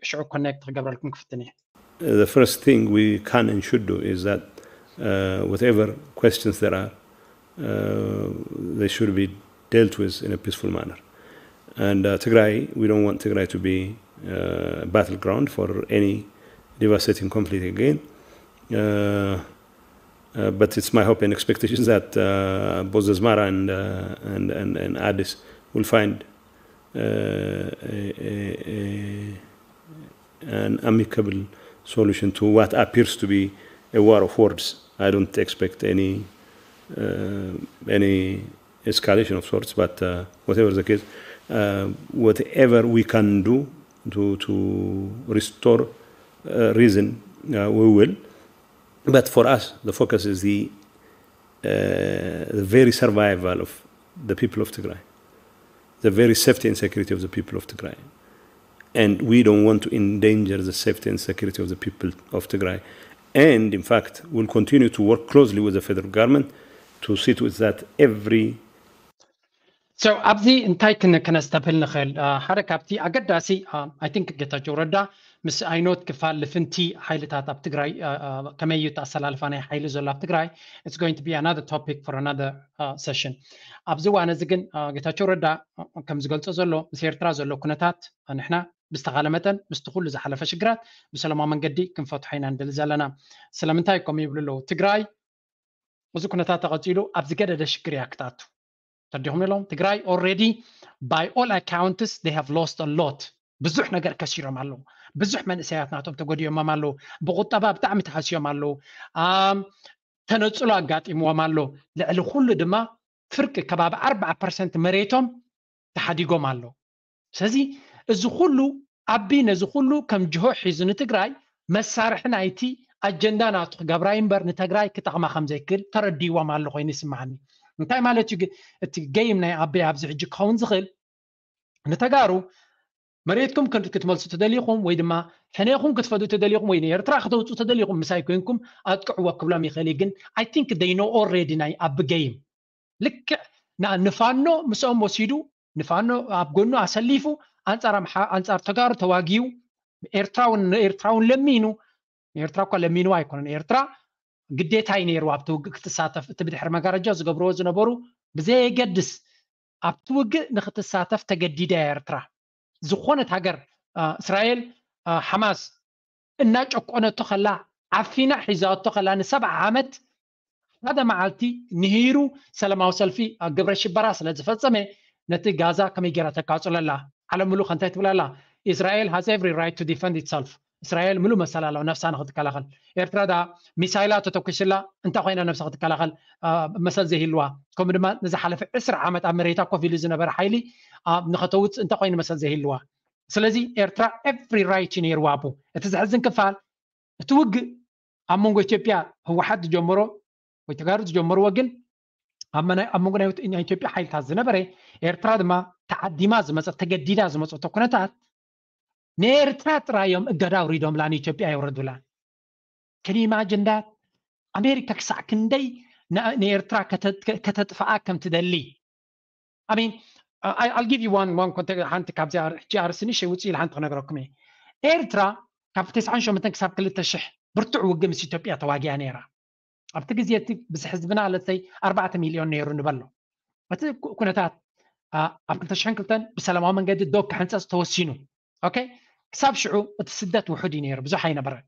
ሽዑ ኮኔክት ክገብረልኩም ክፍትን እየ። The first thing we can and should do is that uh, whatever questions there are, uh, they should be dealt with in a peaceful manner. And uh, Tigray, we don't want Tigray to be uh, a battleground for any devastating conflict again. Uh, uh, but it's my hope and expectation that uh, both Asmara and, uh, and, and, and Addis will find uh, a, a, a, an amicable solution to what appears to be a war of words. I don't expect any uh, any escalation of sorts, but uh, whatever the case, uh, whatever we can do to, to restore uh, reason, uh, we will. But for us, the focus is the, uh, the very survival of the people of Tigray, the very safety and security of the people of Tigray. And we don't want to endanger the safety and security of the people of Tigray. And in fact, we'll continue to work closely with the federal government to see to it that every So ኣብዚ እንታይ ክን- ክነስተብህል ንኽእል? አ፣ ሓደ ካብቲ ኣገዳሲ፣ አ፣ I think ጌታቸው ረዳ ምስ ኣይኖት ክፋል ልፍንቲ ሓይልታት ኣብ ትግራይ፣ አ፣ አ፣ ከመይ እዩ ኣሰላልፋ ናይ ሓይሊ ዘሎ ኣብ ትግራይ? It's going to be another topic for another, አ፣ session። ኣብዚ እዋን እዚ ግን፣ አ፣ ጌታቸው ረዳ፣ አ፣ ከም ዝገልጾ ዘሎ ምስ ኤርትራ ዘሎ ኩነታት፣ አ፣ ንሕና ብዝተኻለ መጠን ምስቲ ኩሉ ዝሓለፈ ሽግራት ብሰላማዊ መንገዲ ክንፈትሖ ኢና ንደሊ ዘለና። ስለምንታይ ከምኡ ይብሉ ኣለዉ? ትግራይ እዚ ኩነታት ተቐጺሉ ኣብ ዝገደደ ሽግር እያ ክትኣቱ። ተረዲኹም ኣለኹም? ትግራይ already by all accounts they have lost a lot። ብዙሕ ነገር ከሲሮም ኣለዉ። ብዙሕ መንእሰያት ናቶም ተጎዲኦሞም ኣለዉ። ብቁጠባ ብጣዕሚ ተሃስዮም ኣለዉ። ኣም፣ ተነጽሎ ኣጋጢምዎም ኣሎ። ልዕሊ ኩሉ ድማ ፍርቂ ከባቢ ኣርባዓ ፐርሰንት መሬቶም ተሓዲጎም ኣለዉ። ስለዚ እዚ ኩሉ ኣቢ ነዚ ኩሉ ከም ጅሆ ሒዙ ንትግራይ መሳርሒ ናይቲ ኣጀንዳ ናቱ ክገብራ እዩ እምበር ንትግራይ ክጠቕማ ከም ዘይክእል ተረዲዎም ኣሎ ኮይኑ ይስምዓኒ። እንታይ ማለት እዩ ግን እቲ ገይም ናይ ኣቢ ኣብዚ ሕጂ ክኸውን ዝኽእል ንተጋሩ መሬትኩም ክን- ክትመልሱ ተደሊኹም ወይ ድማ ሕኔኹም ክትፈዱ ተደሊኹም ወይ ንኤርትራ ከተውፅኡ ተደሊኹም ምሳይ ኮንኩም ኣጥቅዕዎ ክብሎም ይኽእል እዩ። ግን I think they know already ናይ ኣቢ ገይም ልክዕ ና- ንፋኖ ምስኦም ወሲዱ ንፋኖ ኣብ ጎኑ ኣሰሊፉ ኣንጻር ኣምሓ- ኣንጻር ተጋሩ ተዋጊዩ ኤርትራውን ንኤርትራውን ለሚኑ ንኤርትራ እኳ ለሚንዋ ኣይኮነን ኤርትራ ግዴታ እዩ ነይሩ ኣብቲ ውግእ ክትሳተፍ እቲ ብድሕሪ መጋረጃ ዝገብርዎ ዝነበሩ ብዘየገድስ ኣብቲ ውግእ ንክትሳተፍ ተገዲዳ እያ ኤርትራ ዝኾነት ሃገር አ፣ እስራኤል አ፣ ሓማስ እናጨቆነቶ ከላ ዓፊና ሒዛቶ ከላ ንሰብዓ ዓመት ሓደ መዓልቲ ንሂሩ ሰላማዊ ሰልፊ ኣብ ግብረ ሽበራ ስለ ዝፈጸመ ነቲ ጋዛ ከመይ ገይራ ተቃጽሎ ኣላ ዓለም ምሉእ ከ እንታይ ትብል ኣላ እስራኤል has every right to defend itself እስራኤል ምሉእ መሰል ኣለዋ ነፍሳ ንክትከላኸል ኤርትራ ዳ ሚሳይላ ተተኩስላ እንታይ ኮይና ነብሳ ክትከላኸል አ፣ መሰል ዘይህልዋ ከምኡ ድማ ንዝሓለፈ ዕስራ ዓመት ኣብ መሬታ ኮፍ ኢሉ ዝነበረ ሓይሊ አ፣ ንኸተውፅእ እንታይ ኮይኑ መሰል ዘይህልዋ ስለዚ ኤርትራ every right እዩ ነይርዋ ኣቡ እቲ ዘሕዝን ክፋል እቲ ውግእ ኣብ መንጎ ኢትዮጵያ ህወሓት ዝጀመሮ ወይ ተጋሩ ዝጀመርዎ ግን ኣብ መናይ- ኣብ መንጎ ናይ ናይ ኢትዮጵያ ሓይልታት ዝነበረ ኤርትራ ድማ ተዓዲማ ዝመፀት ተገዲዳ ዝመፀቶ ኩነታት ንኤርትራ ጥራይ እዮም እገዳ ኣውሪዶምላ ንኢትዮጵያ የውረዱላ ከን ኢማጅን ዳት ኣሜሪካ ክሳዕ ክንደይ ና- ንኤርትራ ከተ- ከ- ከተጥፍኣ ከም ትደሊ I mean, I- I'll give you one one context ሓንቲ ካብዚኣ ሕጂ ኣርስኒ ሸይ ውፅእ ኢለ ሓንቲ ክነግረኩም እየ ኤርትራ ካብ ተስዓን ሸሞንተን ክሳብ ክልተ ሽሕ ብርቱዕ ውግእ ምስ ኢትዮጵያ ተዋጊኣ ነይራ ኣብቲ ግዜ እቲ ብዝሒ ህዝብና ለተይ ኣርባዕተ ሚልዮን ነይሩ ንበሎ እቲ ኩ- ኩነታት አ፣ ኣብ ክልተ ሽሕን ክልተን ብሰላማዊ መንገዲ ዶብ ክሕንፀፅ ተወሲኑ ኦኬ ክሳብ ሽዑ እቲ ስደት ውሑድ እዩ ነይሩ ብዙሕ ኣይነበረን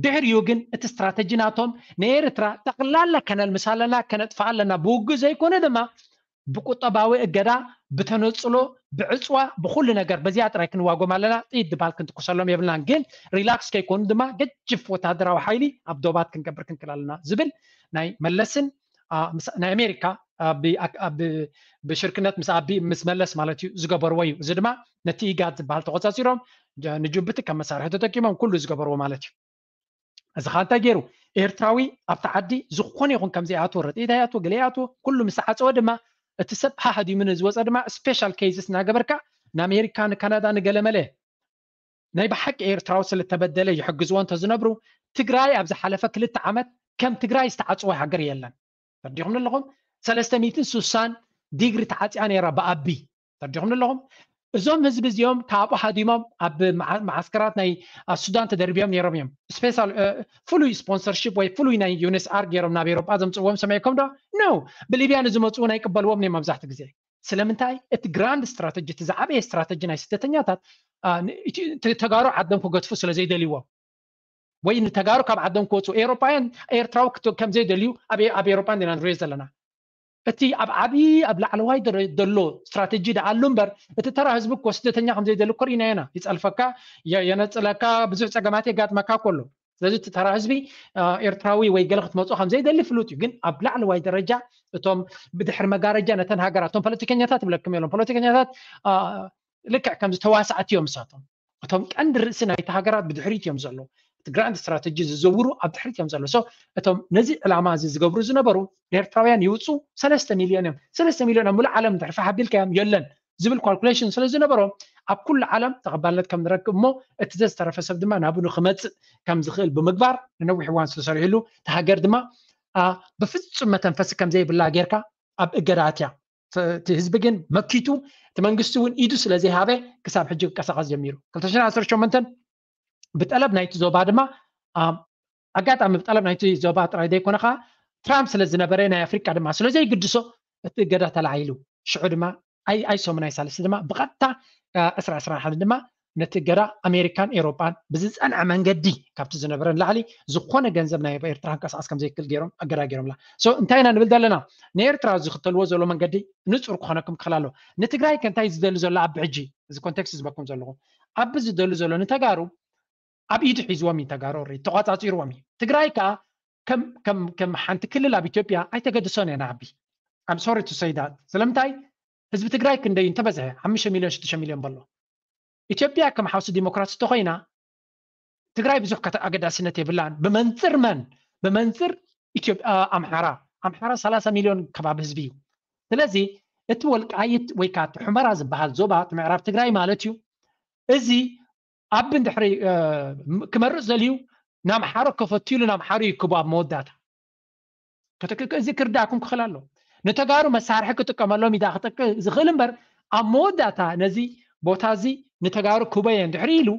ድሕሪኡ ግን እቲ ስትራተጂ ናቶም ንኤርትራ ጠቕላላ ከነልምሳ ኣለና ከነጥፋ ኣለና ብውግእ ዘይኮነ ድማ ብቁጠባዊ እገዳ ብተነፅሎ ብዕፅዋ ብኩሉ ነገር በዚኣ ጥራይ ክንዋጎም ኣለና ጥይት ድባል ክንትኩሰሎም የብልናን ግን ሪላክስ ከይኮኑ ድማ ገጅፍ ወታደራዊ ሓይሊ ኣብ ዶባት ክንገብር ክንክል ኣለና ዝብል ናይ መለስን አ፣ ምስ- ናይ ኣሜሪካ አ፣ ብ- አ- ብ- ብሽርክነት ምስ ኣቢ ምስ መለስ ማለት እዩ ዝገበርዎ እዩ እዚ ድማ ነቲ ኢጋድ ዝበሃል ተቆፃፂሮም ጀ- ንጅቡቲ ከም መሳርሒ ተጠቂሞም ኩሉ ዝገበርዎ ማለት እዩ እዚ ከዓ እንታይ ገይሩ ኤርትራዊ ኣብቲ ዓዲ ዝኾነ ይኹን ከም ዘይኣትዎ ረድኢት ኣይኣትዎ ገለ ይኣትዎ ኩሉ ምስ ዓፀወ ድማ እቲ ሰብ ሃሃዲሙ ንዝወፀ ድማ ስፔሻል ኬዝስ እናገበርካ ንኣሜሪካ ንካናዳ ንገለመለ ናይ ብሓቂ ኤርትራዊ ስለተበደለ ይሕግዝዎ እንተዝነብሩ ትግራይ ኣብ ዝሓለፈ ክልተ ዓመት ከም ትግራይ ዝተዓፅወ ሃገር የለን ተረዲኹም ኣለኹም ሰለስተ ሚእትን ስሳን ዲግሪ ተዓፅያ ነይራ ብኣቢ ተረዲኹም ኣለኹም እዞም ህዝቢ እዚኦም ካብኡ ሃዲሞም ኣብ መዓ- መዓስከራት ናይ ኣብ ሱዳን ተደርቢዮም ነይሮም እዮም ስፔሻል ፍሉይ ስፖንሰርሽፕ ወይ ፍሉይ ናይ ዩንስኣር ገይሮም ናብ ኤሮጳ ዘምፅዎም ሰሚዕኩም ዶ ኖ ብሊብያ ንዝመፅኡ ናይ ቅበልዎም እዮም መብዛሕቲ ግዜ ስለምንታይ እቲ ግራንድ ስትራተጂ እቲ ዝዓበየ ስትራተጂ ናይ ስደተኛታት አ፣ ን- እቲ- ተ- ተጋሩ ዓዶም ክገድፉ ስለ ዘይደልይዎም ወይ ንተጋሩ ካብ ዓዶም ክወፁ ኤሮፓውያን ኤርትራዊ ክት- ከም ዘይደልዩ ኣብ ኣብ ኤሮፓ እንዲና ንሪኦ ዘለና እቲ ኣብ ዓብዪ ኣብ ላዕለዋይ ደረ- ዘሎ ስትራተጂ ደኣ ኣሎ እምበር እቲ ተራ ህዝቢ እኮ ስደተኛ ከም ዘይደሊ እኮ ርኢናዮ ኢና ይፀልፈካ የ- የነፅለካ ብዙሕ ፀገማት የጋጥመካ እኮ ኣሎ ስለዚ እቲ ተራ ህዝቢ ኤርትራዊ ወይ ገለ ክትመፁ ከም ዘይደሊ ፍሉጥ እዩ። ግን ኣብ ላዕለዋይ ደረጃ እቶም ብድሕሪ መጋረጃ ነተን ሃገራት፣ እቶም ፖለቲከኛታት ይብለኩም የሎም፣ ፖለቲከኛታት ልክዕ ከምዚ ተዋሳእቲ እዮም ንሳቶም። እቶም ቀንዲ ርእሲ ናይቲ ሃገራት ብድሕሪት እዮም ዘለዉ። እቲ ግራንድ ስትራተጂ ዝዘውሩ ኣብ ድሕሪት እዮም ዘለዉ። እቶም ነዚ ዕላማ እዚ ዝገብሩ ዝነበሩ ኤርትራውያን ይውፁ ሰለስተ ሚልዮን እዮም። ሰለስተ ሚልዮን ኣብ ሙሉእ ዓለም ድሕሪ ፋሕ ኣቢልካዮም የለን ዝብል ካልኩሌሽን ስለ ዝነበሮም ኣብ ኩሉ ዓለም ተቐባልነት ከም ንረክብ እሞ እቲ ዘዝተረፈ ሰብ ድማ ናብኡ ንክመፅእ ከም ዝኽእል ብምግባር ንነዊሕ እዋን ዝተሰሪሕሉ፣ እቲ ሃገር ድማ ብፍፁም መተንፈሲ ከም ዘይብላ ጌርካ ኣብ እገዳ ኣትያ። እቲ ህዝቢ ግን መኪቱ፣ እቲ መንግስቲ እውን ኢዱ ስለ ዘይሃበ ክሳብ ሕጂ ክቀሳቐስ ጀሚሩ። ክልተ ሽሕን ዓሰርተ ሸሞንተን ብጠለብ ናይቲ ዞባ ድማ ኣጋጣሚ ብጠለብ ናይቲ ዞባ ጥራይ ዘይኮነ ከዓ ትራምፕ ስለ ዝነበረ ናይ ኣፍሪቃ ድማ ስለ ዘይግድሶ እቲ እገዳ ተላዒሉ። ሽዑ ድማ ኣይ ኣይ ሰሙን ኣይ ሳልስቲ ድማ ብቐጥታ ዕስራ ዕስራ ሓደ ድማ ነቲ እገዳ ኣሜሪካን ኤውሮጳን ብዝጸንዐ መንገዲ ካብቲ ዝነበረ ንላዕሊ ዝኾነ ገንዘብ ናይ ኤርትራ ክንቀሳቐስ ከም ዘይክእል ገይሮም እገዳ ገይሮምላ። So እንታይ ኢና ንብል ዘለና? ንኤርትራ ዝኽተልዎ ዘሎ መንገዲ ንጹር ክኾነኩም ክኽእል ኣሎ። ንትግራይ ከ እንታይ ዝደሊ ዘሎ ኣብ ሕጂ እዚ ኮንቴክስት ዝበኩም ዘለኹ ኣብ ዝደሊ ዘሎ ንተጋሩ ኣብ ኢዱ ሒዝዎም እዩ ተጋሩ ኦልሬዲ ተቋጻጺርዎም እዩ። ትግራይ ከኣ ከም ከም ከም ሓንቲ ክልል ኣብ ኢትዮጵያ ኣይተገድሶን እያ ንዓቢ። I'm sorry to say that። ስለምንታይ ህዝቢ ትግራይ ክንደይ እንተበዝሐ ሓሙሽተ ሚልዮን ሽዱሽተ ሚልዮን በሎ። ኢትዮጵያ ከም ሓውሲ ዲሞክራሲ ተኾይና ትግራይ ብዙሕ ኣገዳስነት የብላን። ብመንፅር መን? ብመንፅር ኢትዮጵያ ኣምሓራ። ኣምሓራ ሰላሳ ሚልዮን ከባቢ ህዝቢ እዩ። ስለዚ እቲ ወልቃይት ወይ ከዓ እቲ ሑመራ ዝበሃል ዞባ እቲ ምዕራብ ትግራይ ማለት እዩ። እዚ ኣብ እንድሕሪ ክመርፅ ዘልዩ ናምሓሮ ከፈትሉ ናምሓሮ ይክቡ ኣብ መወዳእታ እዚ ክርዳእኩም ክኽእል ኣሎ። ንተጋሩ መሳርሒ ክጥቀመሎም ኢዳ ክጠቅ ዝኽእል እምበር ኣብ መወዳእታ ነዚ ቦታ እዚ ንተጋሩ ክበየ እንድሕሪ ኢሉ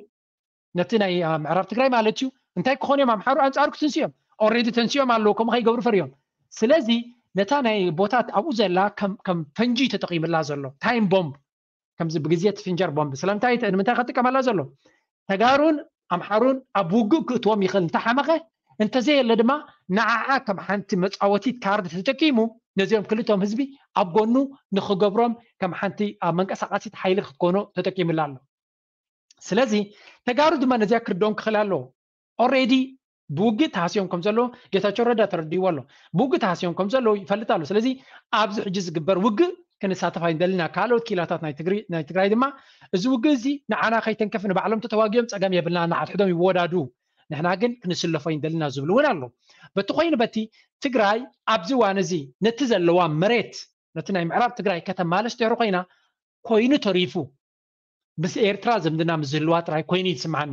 ነቲ ናይ ምዕራብ ትግራይ ማለት እዩ እንታይ ክኾኑ እዮም? ኣምሓሩ ኣንፃሩ ክትንስኦም ኦሬዲ ተንስኦም ኣለዉ ከምኡ ከይገብሩ ፈሪዮም። ስለዚ ነታ ናይ ቦታ ኣብኡ ዘላ ከም ፈንጂ ተጠቂምላ ዘሎ ታይም ቦምብ ከምዚ ብግዜ እቲ ፍንጀር ቦምብ ስለምንታይ ንምንታይ ከጥቀመላ ዘሎ? ተጋሩን ኣምሓሩን ኣብ ውግእ ክእትዎም ይኽእል እንተሓመኸ እንተዘየለ ድማ ንዓዓ ከም ሓንቲ መፃወቲት ካርድ ተጠቂሙ ነዚኦም ክልቶም ህዝቢ ኣብ ጎኑ ንክገብሮም ከም ሓንቲ ኣብ መንቀሳቀሲት ሓይሊ ክትኮኖ ተጠቂምላ ኣሎ። ስለዚ ተጋሩ ድማ ነዚኣ ክርድኦም ክኽእል ኣለዎ። ኦሬዲ ብውግእ ተሃስዮም ከም ዘለዉ ጌታቸው ረዳ ተረዲእዎ ኣሎ። ብውግእ ተሃስዮም ከም ዘለዉ ይፈልጥ ኣሎ። ስለዚ ኣብዚ ሕጂ ዝግበር ውግእ ክንሳተፍ ኣይንደልና። ካልኦት ኪላታት ናይ ትግራይ ድማ እዚ ውግእ እዚ ንዓና ከይተንከፍ ንባዕሎም ተተዋጊኦም ፀገም የብልና፣ ንሓድሕዶም ይወዳዱ፣ ንሕና ግን ክንስለፎ ኣይንደልና ዝብሉ እውን ኣለዉ። በቲ ኮይኑ በቲ ትግራይ ኣብዚ እዋን እዚ ነቲ ዘለዋ መሬት ነቲ ናይ ምዕራብ ትግራይ ከተማልስ ድሕሪ ኮይና ኮይኑ ተሪፉ ምስ ኤርትራ ዝምድና ምስ ዝህልዋ ጥራይ ኮይኑ እዩ ዝስምዓኒ።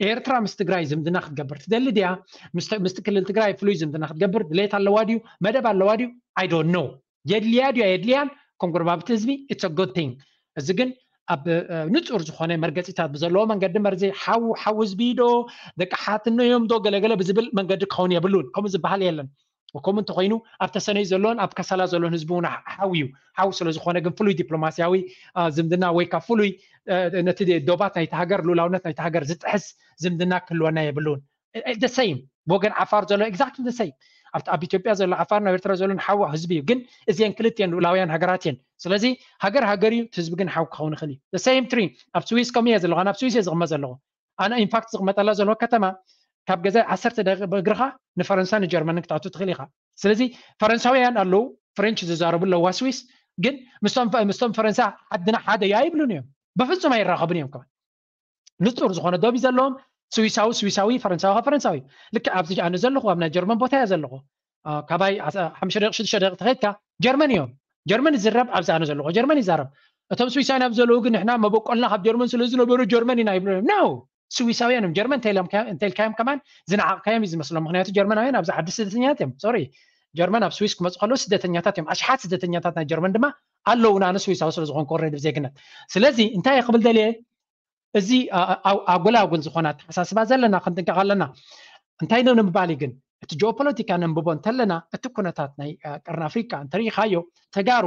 ኤርትራ ምስ ትግራይ ዝምድና ክትገብር ትደሊ ድያ? ምስቲ ክልል ትግራይ ፍሉይ ዝምድና ክትገብር ድሌት ኣለዋ ድዩ? መደብ ኣለዋ ድዩ? I don't know። የድልያ ድዩ ኣየድልያን? ከም ጎረባብቲ ህዝቢ it's a good thing። እዚ ግን ኣብ ንጹር ዝኾነ መርገጺታት ብዘለዎ መንገዲ መርዚ ሓው ሓው ህዝቢ ዶ ደቂ ሓትኖ እዮም ዶ ገለገለ ብዝብል መንገዲ ክኸውን የብሉን። ከምኡ ዝበሃል የለን። ከምኡ እንተኮይኑ ኣብ ተሰነይ ዘሎን ኣብ ከሰላ ዘሎን ህዝቢ እውን ሓው እዩ። ሓው ስለ ዝኾነ ግን ፍሉይ ዲፕሎማሲያዊ ዝምድና ወይ ካብ ፍሉይ ነቲ ዶባት ናይቲ ሃገር ልኡላውነት ናይቲ ሃገር ዝጥሕስ ዝምድና ክህልወና የብሉን። The same ብወገን ዓፋር ዘሎ exactly the same ኣብ ኢትዮጵያ ዘሎ ዓፋር ናብ ኤርትራ ዘሎን ሓው ህዝቢ እዩ። ግን እዚአን ክልቲአን ልኡላውያን ሃገራት እየን። ስለዚ ሃገር ሃገር እዩ፣ ህዝቢ ግን ሓው ክኸውን ይኽእል እዩ። The same tree ኣብ ስዊስ ከምኡ እየ ዘለኹ፣ ናብ ስዊስ እየ ዝቕመጥ ዘለኹ። ኣነ ኢንፋክት ዝቕመጠላ ዘለኹ ከተማ ካብ ገዛ ዓሰርተ ደቂቕ ብእግርኻ ንፈረንሳ ንጀርመንን ክትኣቱ ትኽእል ኢኻ። ስለዚ ፈረንሳውያን ኣለዉ፣ ፍሬንች ዝዛረቡ ኣለዋ ስዊስ፣ ግን ምስቶም ምስቶም ፈረንሳ ዓድና ሓደ እያ ኣይብሉን እዮም። በፍጹም ኣይራኸቡን እዮም። ከማን ንጹር ዝኾነ ዶብ ዘለዎም ስዊሳዊ ስዊሳዊ፣ ፈረንሳዊ ካብ ፈረንሳዊ። ልክዕ ኣብዚ ኣነ ዘለኹ ኣብ ናይ ጀርመን ቦታ እያ ዘለኹ። ካባይ ሓሙሽተ ደቂ ሽዱሽተ ደቂ ተኸድካ ጀርመን እዮም። ጀርመን ይዝረብ ኣብዚ ኣነ ዘለኹ ጀርመን ይዛረብ። እቶም ስዊሳውያን ኣብ ዘለዉ ግን ንሕና መበቆልና ካብ ጀርመን ስለ ዝነበሩ ጀርመን ኢና ይብሉ እዮም። No፣ ስዊሳውያን እዮም። ጀርመን እንተኢልካዮም ከማን ዝነዓቕካዮም እዩ ዝመስሎም። ምክንያቱ ጀርመናውያን ኣብዚ ዓዲ ስደተኛታት እዮም። ሶሪ፣ ጀርመን ኣብ ስዊስ ክመፁ ከለዉ ስደተኛታት እዮም። ኣሽሓት ስደተኛታት ናይ ጀርመን ድማ ኣለዉና፣ ኣነ ስዊሳዊ ስለ ዝኾንኩ ኦልሬዲ ብዜግነት። ስለዚ እንታይ እየ ክብል ደልየ፣ እዚ ኣጎላጉል ዝኾነ ኣተሓሳስባ ዘለና ክንጥንቀቕ ኣለና። እንታይ ነው ንምባል ግን እቲ ጂኦፖለቲካ ነንብቦ እንተለና እቲ ኩነታት ናይ ቀርኒ ኣፍሪቃ እንተሪኢኻዮ ተጋሩ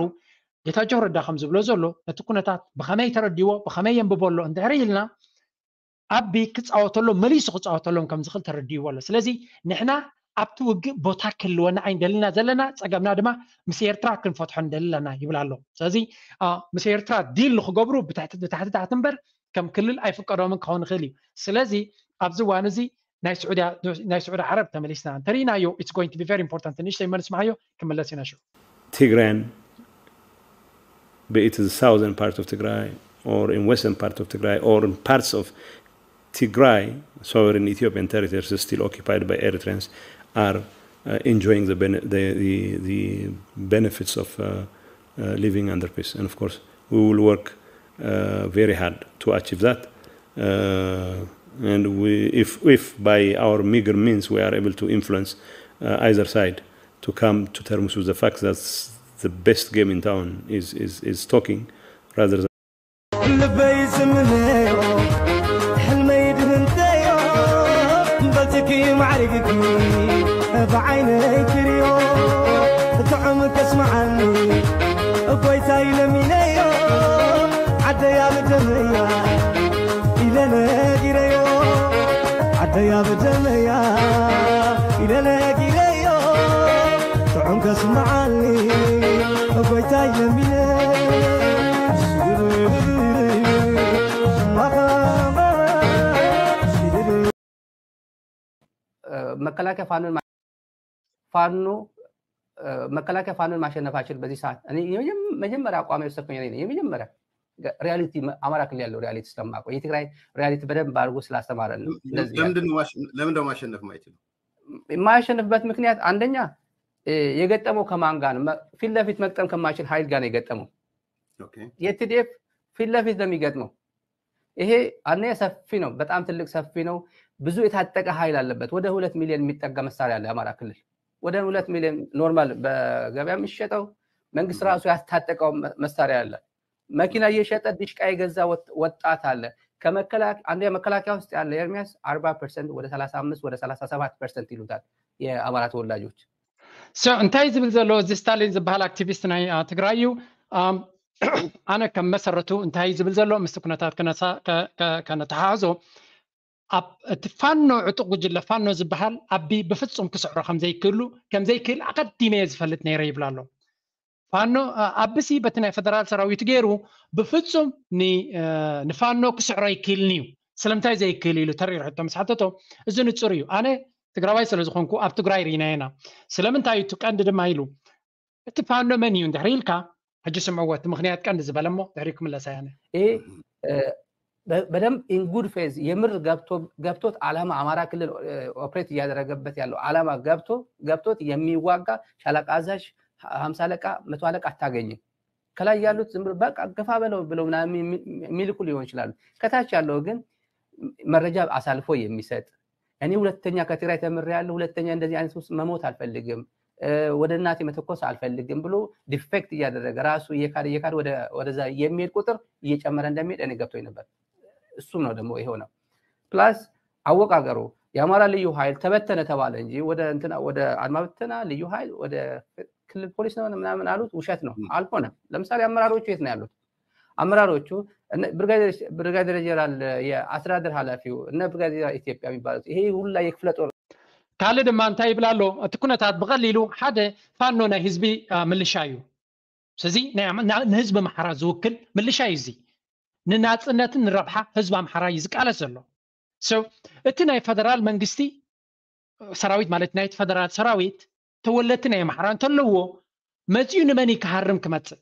ጌታቸው ረዳ ከም ዝብሎ ዘሎ ነቲ ኩነታት ብኸመይ ተረዲዎ ብኸመይ የንብቦ ኣሎ እንድሕር ኢልና ኣቢ ክፃወተሎም መሊሱ ክፃወተሎም ከም ዝኽእል ተረዲእዎ ኣሎ። ስለዚ ንሕና ኣብቲ ውግእ ቦታ ክህልወና ኣይንደልና ዘለና፣ ፀገምና ድማ ምስ ኤርትራ ክንፈትሖ ንደሊ ኣለና ይብል ኣሎ። ስለዚ ምስ ኤርትራ ዲል ንክገብሩ ብታሕቲ ታሕቲ እምበር ከም ክልል ኣይፍቀዶምን ክኸውን ይኽእል እዩ። ስለዚ ኣብዚ እዋን እዚ ናይ ስዑዲ ዓረብ ተመሊስና እንተርኢናዮ it's going to be very important። ንእሽተይ መን ስማዓዮ ክምለስ ኢና ሽዑ። Tigrayan, be it the southern part of Tigray or in western part of Tigray or in parts of Tigray, sovereign Ethiopian territories still occupied by Eritreans, are uh, enjoying the, the, the, the benefits of uh, uh, living under peace. And of course, we will work uh, very hard to achieve that. Uh, and we, if, if by our meager means we are able to influence uh, either side to come to terms with the fact that the best game in town is, is, is talking rather than ልበይ ስምነዮ ሕልመይ ድህንተዮ በልትኪ ማዕሪግኪ ብዓይነይ ክርዮ ጥዑም ከስምዓኒ ጎይታይ ለሚነዮ ዓደያ ብደመያ ኢለ ነጊረዮ ዓደያ ብደመያ ኢለ ነጊረዮ ጥዑም ከስምዓኒ ጎይታይ ለሚነ መከላከያ ፋኖን ፋኖ መከላከያ ፋኖን ማሸነፍ አይችልም። በዚህ ሰዓት እኔ የመጀመ- መጀመሪያ አቋም የወሰድኩኝ እኔ ነኝ። የመጀመሪያ ሪያሊቲ አማራ ክልል ያለው ሪያሊቲ ስለማውቀው የትግራይ ሪያሊቲ በደንብ አድርጎ ስላስተማረን ነው። እንደዚህ ያለው። ለምንድን ነው ማሸ- ለምንድን ነው ማሸነፍ የማይችለው? የማያሸንፍበት ምክንያት አንደኛ እ፣ የገጠመው ከማን ጋር ነው? መ- ፊት ለፊት መግጠም ከማይችል ኃይል ጋር ነው የገጠመው። ኦኬ። የቲዲኤፍ ፊት ለፊት ነው የሚገጥመው። ይሄ አንደኛ ሰፊ ነው፣ በጣም ትልቅ ሰፊ ነው። ብዙ የታጠቀ ኃይል አለበት። ወደ ሁለት ሚሊዮን የሚጠጋ መሳሪያ አለ የአማራ ክልል። ወደ ሁለት ሚሊዮን ኖርማል በገበያ የሚሸጠው መንግስት ራሱ ያስታጠቀው መ- መሳሪያ አለ። መኪና እየሸጠ ድሽቃ የገዛ ወጥ- ወጣት አለ። ከመከላከያ አንደኛ መከላከያ ውስጥ ያለ ኤርሚያስ አርባ ፐርሰንት ወደ ሰላሳ አምስት ወደ ሰላሳ ሰባት ፐርሰንት ይሉታል የአማራ ተወላጆች። So እንታይ ዝብል ዘሎ እዚ ስታሊን ዝበሃል ኣክቲቪስት ናይ አ፣ ትግራይ እዩ። ኣም፣ ኣነ ከም መሰረቱ እንታይ ዝብል ዘሎ ምስቲ ኩነታት ከነሳ- ከ- ከ- ከነተሓሕዞ ኣብ እቲ ፋኖ ዕጡቕ ጉጅለ ፋኖ ዝበሃል ኣቢ ብፍጹም ክስዕሮ ከምዘይክእሉ ከምዘይክእል ኣቐዲመ እየ ዝፈልጥ ነይረ ይብል ኣሎ። ፋኖ አ፣ ኣብሲ በቲ ናይ ፈደራል ሰራዊት ገይሩ ብፍጹም ን- አ፣ ንፋኖ ክስዕሮ ኣይክእልን እዩ። ስለምንታይ ዘይክእል ኢሉ ተሪር ሕቶ ምስ ሓተቶ እዚ ንጹር እዩ። ኣነ ትግራዋይ ስለ ዝኾንኩ ኣብ ትግራይ ርኢናዮ ኢና። ስለምንታይ እዩ እቲ ቀንዲ ድማ ኢሉ እቲ ፋኖ መን እዩ እንድሕር ኢልካ ሕጂ ስምዕዎ እቲ ምኽንያት ቀንዲ ዝበለ እሞ ድሕሪ ክምለሳ ያነ ይሄ እ፣ በ- በደንብ ኢን ጉድ ፌዝ የምር ገብቶ- ገብቶት አላማ አማራ ክልል ኦፕሬት እያደረገበት ያለው አላማ ገብቶ ገብቶት የሚዋጋ ሻለቃ አዛዥ ሀምሳ አለቃ መቶ አለቃ አታገኝም። ከላይ ያሉት ዝም ብሎ በቃ ግፋ በለው ብለው ምናምን የሚ- የሚልኩ ሊሆን ይችላሉ። ከታች ያለው ግን መረጃ አሳልፎ የሚሰጥ እኔ ሁለተኛ ከትግራይ ተምሬያለሁ፣ ሁለተኛ እንደዚህ አይነት ውስጥ መሞት አልፈልግም፣ እ፣ ወደ እናቴ መተኮስ አልፈልግም ብሎ ዲፌክት እያደረገ ራሱ እየካደ እየካደ ወደ- ወደዛ የሚሄድ ቁጥር እየጨመረ እንደሚሄድ እኔ ገብቶኝ ነበር። እሱም ነው ደግሞ የሆነው። ፕላስ አወቃቀሩ የአማራ ልዩ ኃይል ተበተነ ተባለ እንጂ ወደ እንትና ወደ አድማ ብተና ልዩ ኃይል ወደ ክልል ፖሊስ ነው ምናምን አሉት። ውሸት ነው፣ ም። አልሆነም። ለምሳሌ አመራሮቹ የት ነው ያሉት? አመራሮቹ እነ ብርጋዴር ብርጋዴር ጀነራል የአስተዳደር ኃላፊው እነ ብርጋዴር ኢትዮጵያ የሚባሉት ይሄ ሁላ የክፍለ ጦር ካልእ ድማ እንታይ ይብል ኣሎ? እቲ ኩነታት ብቐሊሉ ሓደ ፋኖ ናይ ህዝቢ አ፣ ምልሻ እዩ። ስለዚ ናይ ኣም- ና- ንህዝቢ ኣምሓራ ዝውክል ምልሻ እዩ። እዚ ንናፅነትን ንረብሓ ህዝቢ ኣምሓራ እዩ ዝቃለስ ዘሎ። So እቲ ናይ ፈደራል መንግስቲ ሰራዊት ማለት ናይቲ ፈደራል ሰራዊት ተወለድቲ ናይ ኣምሓራ እንተለዎ መፂኡ ንመን እዩ ክሃርም ክመፅእ?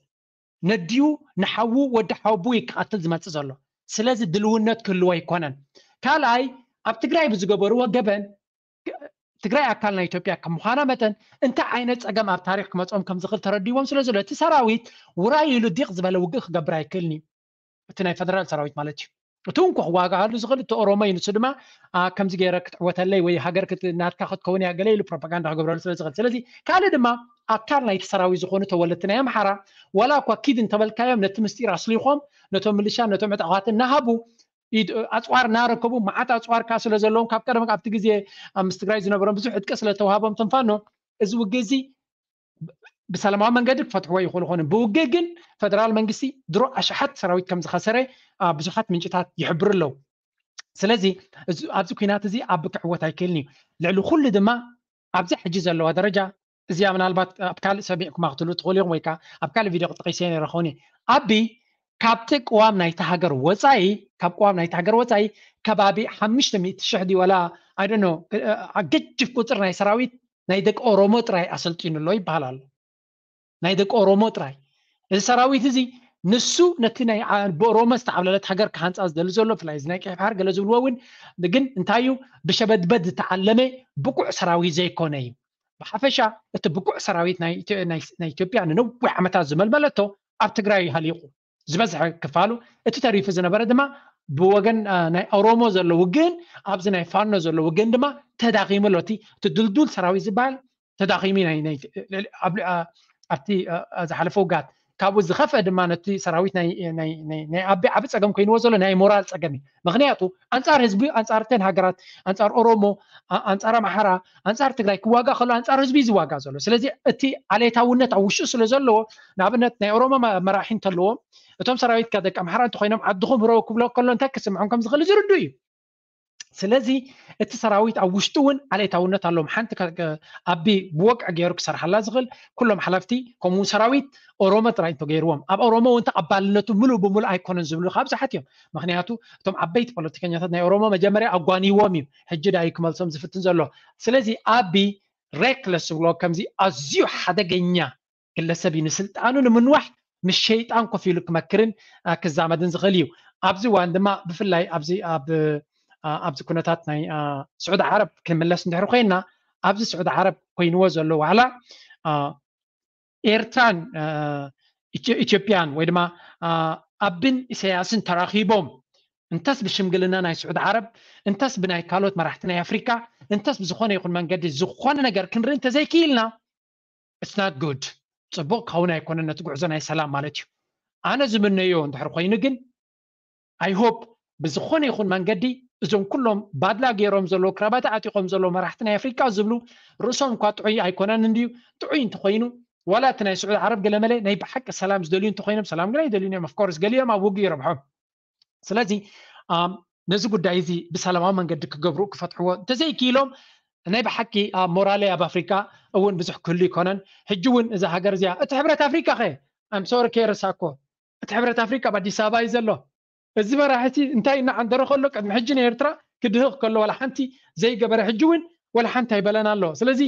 ነዲኡ ንሓዉ ወዲ ሓቡ እዩ ክቐትል ዝመፅእ ዘሎ። ስለዚ ድልውነት ክህልዎ ኣይኮነን። ካልኣይ ኣብ ትግራይ ብዝገበርዎ ገበን ትግራይ ኣካል ናይ ኢትዮጵያ ከም ምዃና መጠን እንታይ ዓይነት ፀገም ኣብ ታሪክ ክመፅኦም ከም ዝኽእል ተረዲዎም ስለ ዘሎ እቲ ሰራዊት ውራይ ኢሉ ዲቕ ዝበለ ውግእ ክገብር ኣይክእልን እዩ። እቲ ናይ ፈደራል ሰራዊት ማለት እዩ። እቲ እንኮ ክዋጋኣሉ ዝኽእል እቲ ኦሮሞ እዩ። ንሱ ድማ አ፣ ከምዚ ገይረ ክትዕወተለይ ወይ ሃገር ክት- ናትካ ክትከውን እያ ገለ ኢሉ ፕሮፓጋንዳ ክገብረሉ ስለ ዝኽእል። ስለዚ ካልእ ድማ ኣካል ናይቲ ሰራዊት ዝኾኑ ተወለድቲ ናይ ኣምሓራ ዋላ እኳ ኪድ እንተበልካዮም ነቲ ምስጢር ኣስሊኾም ነቶም ምልሻ ነቶም ዕጣቓት እናሃቡ ኢድ- ኣፅዋር እናረከቡ መዓት ኣፅዋር ከዓ ስለ ዘለዎም ካብ ቀደም ኣብቲ ግዜ ኣብ ምስ ትግራይ ዝነበሮም ብዙሕ ዕጥቂ ስለተዋሃቦም ትንፋኖ እዚ ውግእ እዚ ብሰላማዊ መንገዲ ክፈትሕዎ ይኽእሉ ኾኑ። ብውግእ ግን ፈደራል መንግስቲ ድሮ ኣሽሓት ሰራዊት ከም ዝኸሰረ አ፣ ብዙሓት ምንጭታት ይሕብሩ ኣለዉ። ስለዚ እዚ- ኣብዚ ኩናት እዚ ኣብ ክዕወት ኣይክእልን እዩ። ልዕሊ ኩሉ ድማ ኣብዚ ሕጂ ዘለዋ ደረጃ እዚኣ ምናልባት ኣብ ካልእ ሰሚዕኩማ ክትሉ ትኽእሉ ኢኹም ወይ ከዓ ኣብ ካልእ ቪድዮ ክጠቂሰ ነይረ ክኸውን እየ። ኣቢ ካብቲ ቅዋም ናይቲ ሃገር ወፃኢ ካብ ቅዋም ናይቲ ሃገር ወፃኢ ከባቢ ሓሙሽተ ሚእቲ ሽሕ ድዩ ዋላ ኣይደኖ ገጅፍ ቁፅር ናይ ሰራዊት ናይ ደቂ ኦሮሞ ጥራይ ኣሰልጢኑ ኣሎ ይበሃል ኣሎ። ናይ ደቂ ኦሮሞ ጥራይ። እዚ ሰራዊት እዚ ንሱ ነቲ ናይ ብኦሮሞ ዝተዓብለለት ሃገር ክሃንፃ ዝደሊ ዘሎ ብፍላይ እዚ ናይ ቀይሕ ባሕር ገለ ዝብልዎ እውን ግን እንታይ እዩ ብሸበድበድ ዝተዓለመ ብቁዕ ሰራዊት ዘይኮነ እዩ። ብሓፈሻ እቲ ብቁዕ ሰራዊት ናይ ኢትዮጵያ ንነዊሕ ዓመታት ዝመልመለቶ ኣብ ትግራይ ሃሊቑ ዝበዝሐ ክፋሉ፣ እቲ ተሪፉ ዝነበረ ድማ ብወገን ናይ ኦሮሞ ዘሎ ውግእን ኣብዚ ናይ ፋኖ ዘሎ ውግእን ድማ ተዳኺሙ ኣሎ። እቲ ድልዱል ሰራዊት ዝበሃል ተዳኺሙ ኣብቲ ዝሓለፈ ውጋት ካብኡ ዝኸፍአ ድማ ነቲ ሰራዊት ናይ ኣቢ ዓቢ ፀገም ኮይንዎ ዘሎ ናይ ሞራል ፀገም እዩ። ምክንያቱ ኣንፃር ህዝቢ ኣንፃር ተን ሃገራት ኣንፃር ኦሮሞ ኣንፃር ኣምሓራ ኣንፃር ትግራይ ክዋጋ ከሎ ኣንፃር ህዝቢ ዝዋጋ ዘሎ። ስለዚ እቲ ዓሌታውነት ኣብ ውሽጡ ስለ ዘለዎ ንኣብነት ናይ ኦሮሞ መራሒ እንተለዎም እቶም ሰራዊት ደቂ ኣምሓራ እንተኮይኖም ዓድኹም ህረው ክብሎ ከሎ እንታይ ክስምዖም ከም ዝኽእል ዝርዱ እዩ። ስለዚ እቲ ሰራዊት ኣብ ውሽጡ እውን ዓሌታውነት ኣለዎም። ሓንቲ ኣቢ ብወቅዕ ገይሩ ክሰርሓላ ዝኽእል ኩሎም ሓለፍቲ ከምኡ ሰራዊት ኦሮሞ ጥራይ እንተገይርዎም ኣብ ኦሮሞ እውን ተቐባልነቱ ምሉእ ብምሉእ ኣይኮነን ዝብሉ ካብ ብዙሓት እዮም። ምክንያቱ እቶም ዓበይቲ ፖለቲከኛታት ናይ ኦሮሞ መጀመርያ ኣጓንይዎም እዩ። ሕጂ ዳዩ ክመልሶም ዝፍትን ዘሎ። ስለዚ ኣቢ ሬክለስ ዝብሎ ከምዚ ኣዝዩ ሓደገኛ ግለሰብ እዩ። ንስልጣኑ ንምንዋሕ ምስ ሸይጣን ኮፍ ኢሉ ክመክርን ክዛመድን ዝኽእል እዩ። ኣብዚ እዋን ድማ ብፍላይ ኣብዚ ኣብ ኣብዚ ኩነታት ናይ ስዑዲ ዓረብ ክንምለስ እንድሕር ኮይና ኣብዚ ስዑዲ ዓረብ ኮይንዎ ዘሎ ዋዕላ ኤርትራን ኢትዮጵያን ወይ ድማ ኣብን ኢሳያስን ተራኺቦም እንተስ ብሽምግልና ናይ ስዑዲ ዓረብ እንተስ ብናይ ካልኦት መራሕቲ ናይ ኣፍሪካ እንተስ ብዝኾነ ይኹን መንገዲ ዝኾነ ነገር ክንርኢ እንተዘይክኢልና it's not good። ፅቡቕ ክኸውን ኣይኮነን ነቲ ጉዕዞ ናይ ሰላም ማለት እዩ። ኣነ ዝምነዮ እንድሕር ኮይኑ ግን I hope ብዝኾነ ይኹን መንገዲ እዞም ኩሎም ባድላ ገይሮም ዘለዉ ክራባታ ዓጢቖም ዘለዉ መራሕቲ ናይ ኣፍሪካ ዝብሉ ርእሶም እኳ ጥዑይ ኣይኮነን እንድዩ። ጥዑይ እንተኮይኑ ዋላ እቲ ናይ ስዑድ ዓረብ ገለመለ ናይ ብሓቂ ሰላም ዝደልዩ እንተኮይኖም ሰላም ግን ኣይደልዩን እዮም። Of course ገሊኦም ኣብ ውግእ ይረብሖም። ስለዚ ነዚ ጉዳይ እዚ ብሰላማዊ መንገዲ ክገብሩ ክፈትሕዎ እንተዘይክኢሎም ናይ ብሓቂ ኣብ ሞራለይ ኣብ ኣፍሪካ እውን ብዙሕ ክህሉ ይኮነን። ሕጂ እውን እዛ ሃገር እዚኣ እቲ ሕብረት ኣፍሪካ ከ I'm sorry ከይረሳኮ እቲ ሕብረት ኣፍሪካ ኣብ ኣዲስ ኣበባ እዩ ዘሎ። እዚ መራሒ እቲ እንታይ እናዓንደረ ከሎ ቅድሚ ሕጂ ንኤርትራ ክድህቕ ከሎ ዋላ ሓንቲ ዘይገበረ ሕጂ እውን ዋላ ሓንቲ ኣይበለን ኣሎ። ስለዚ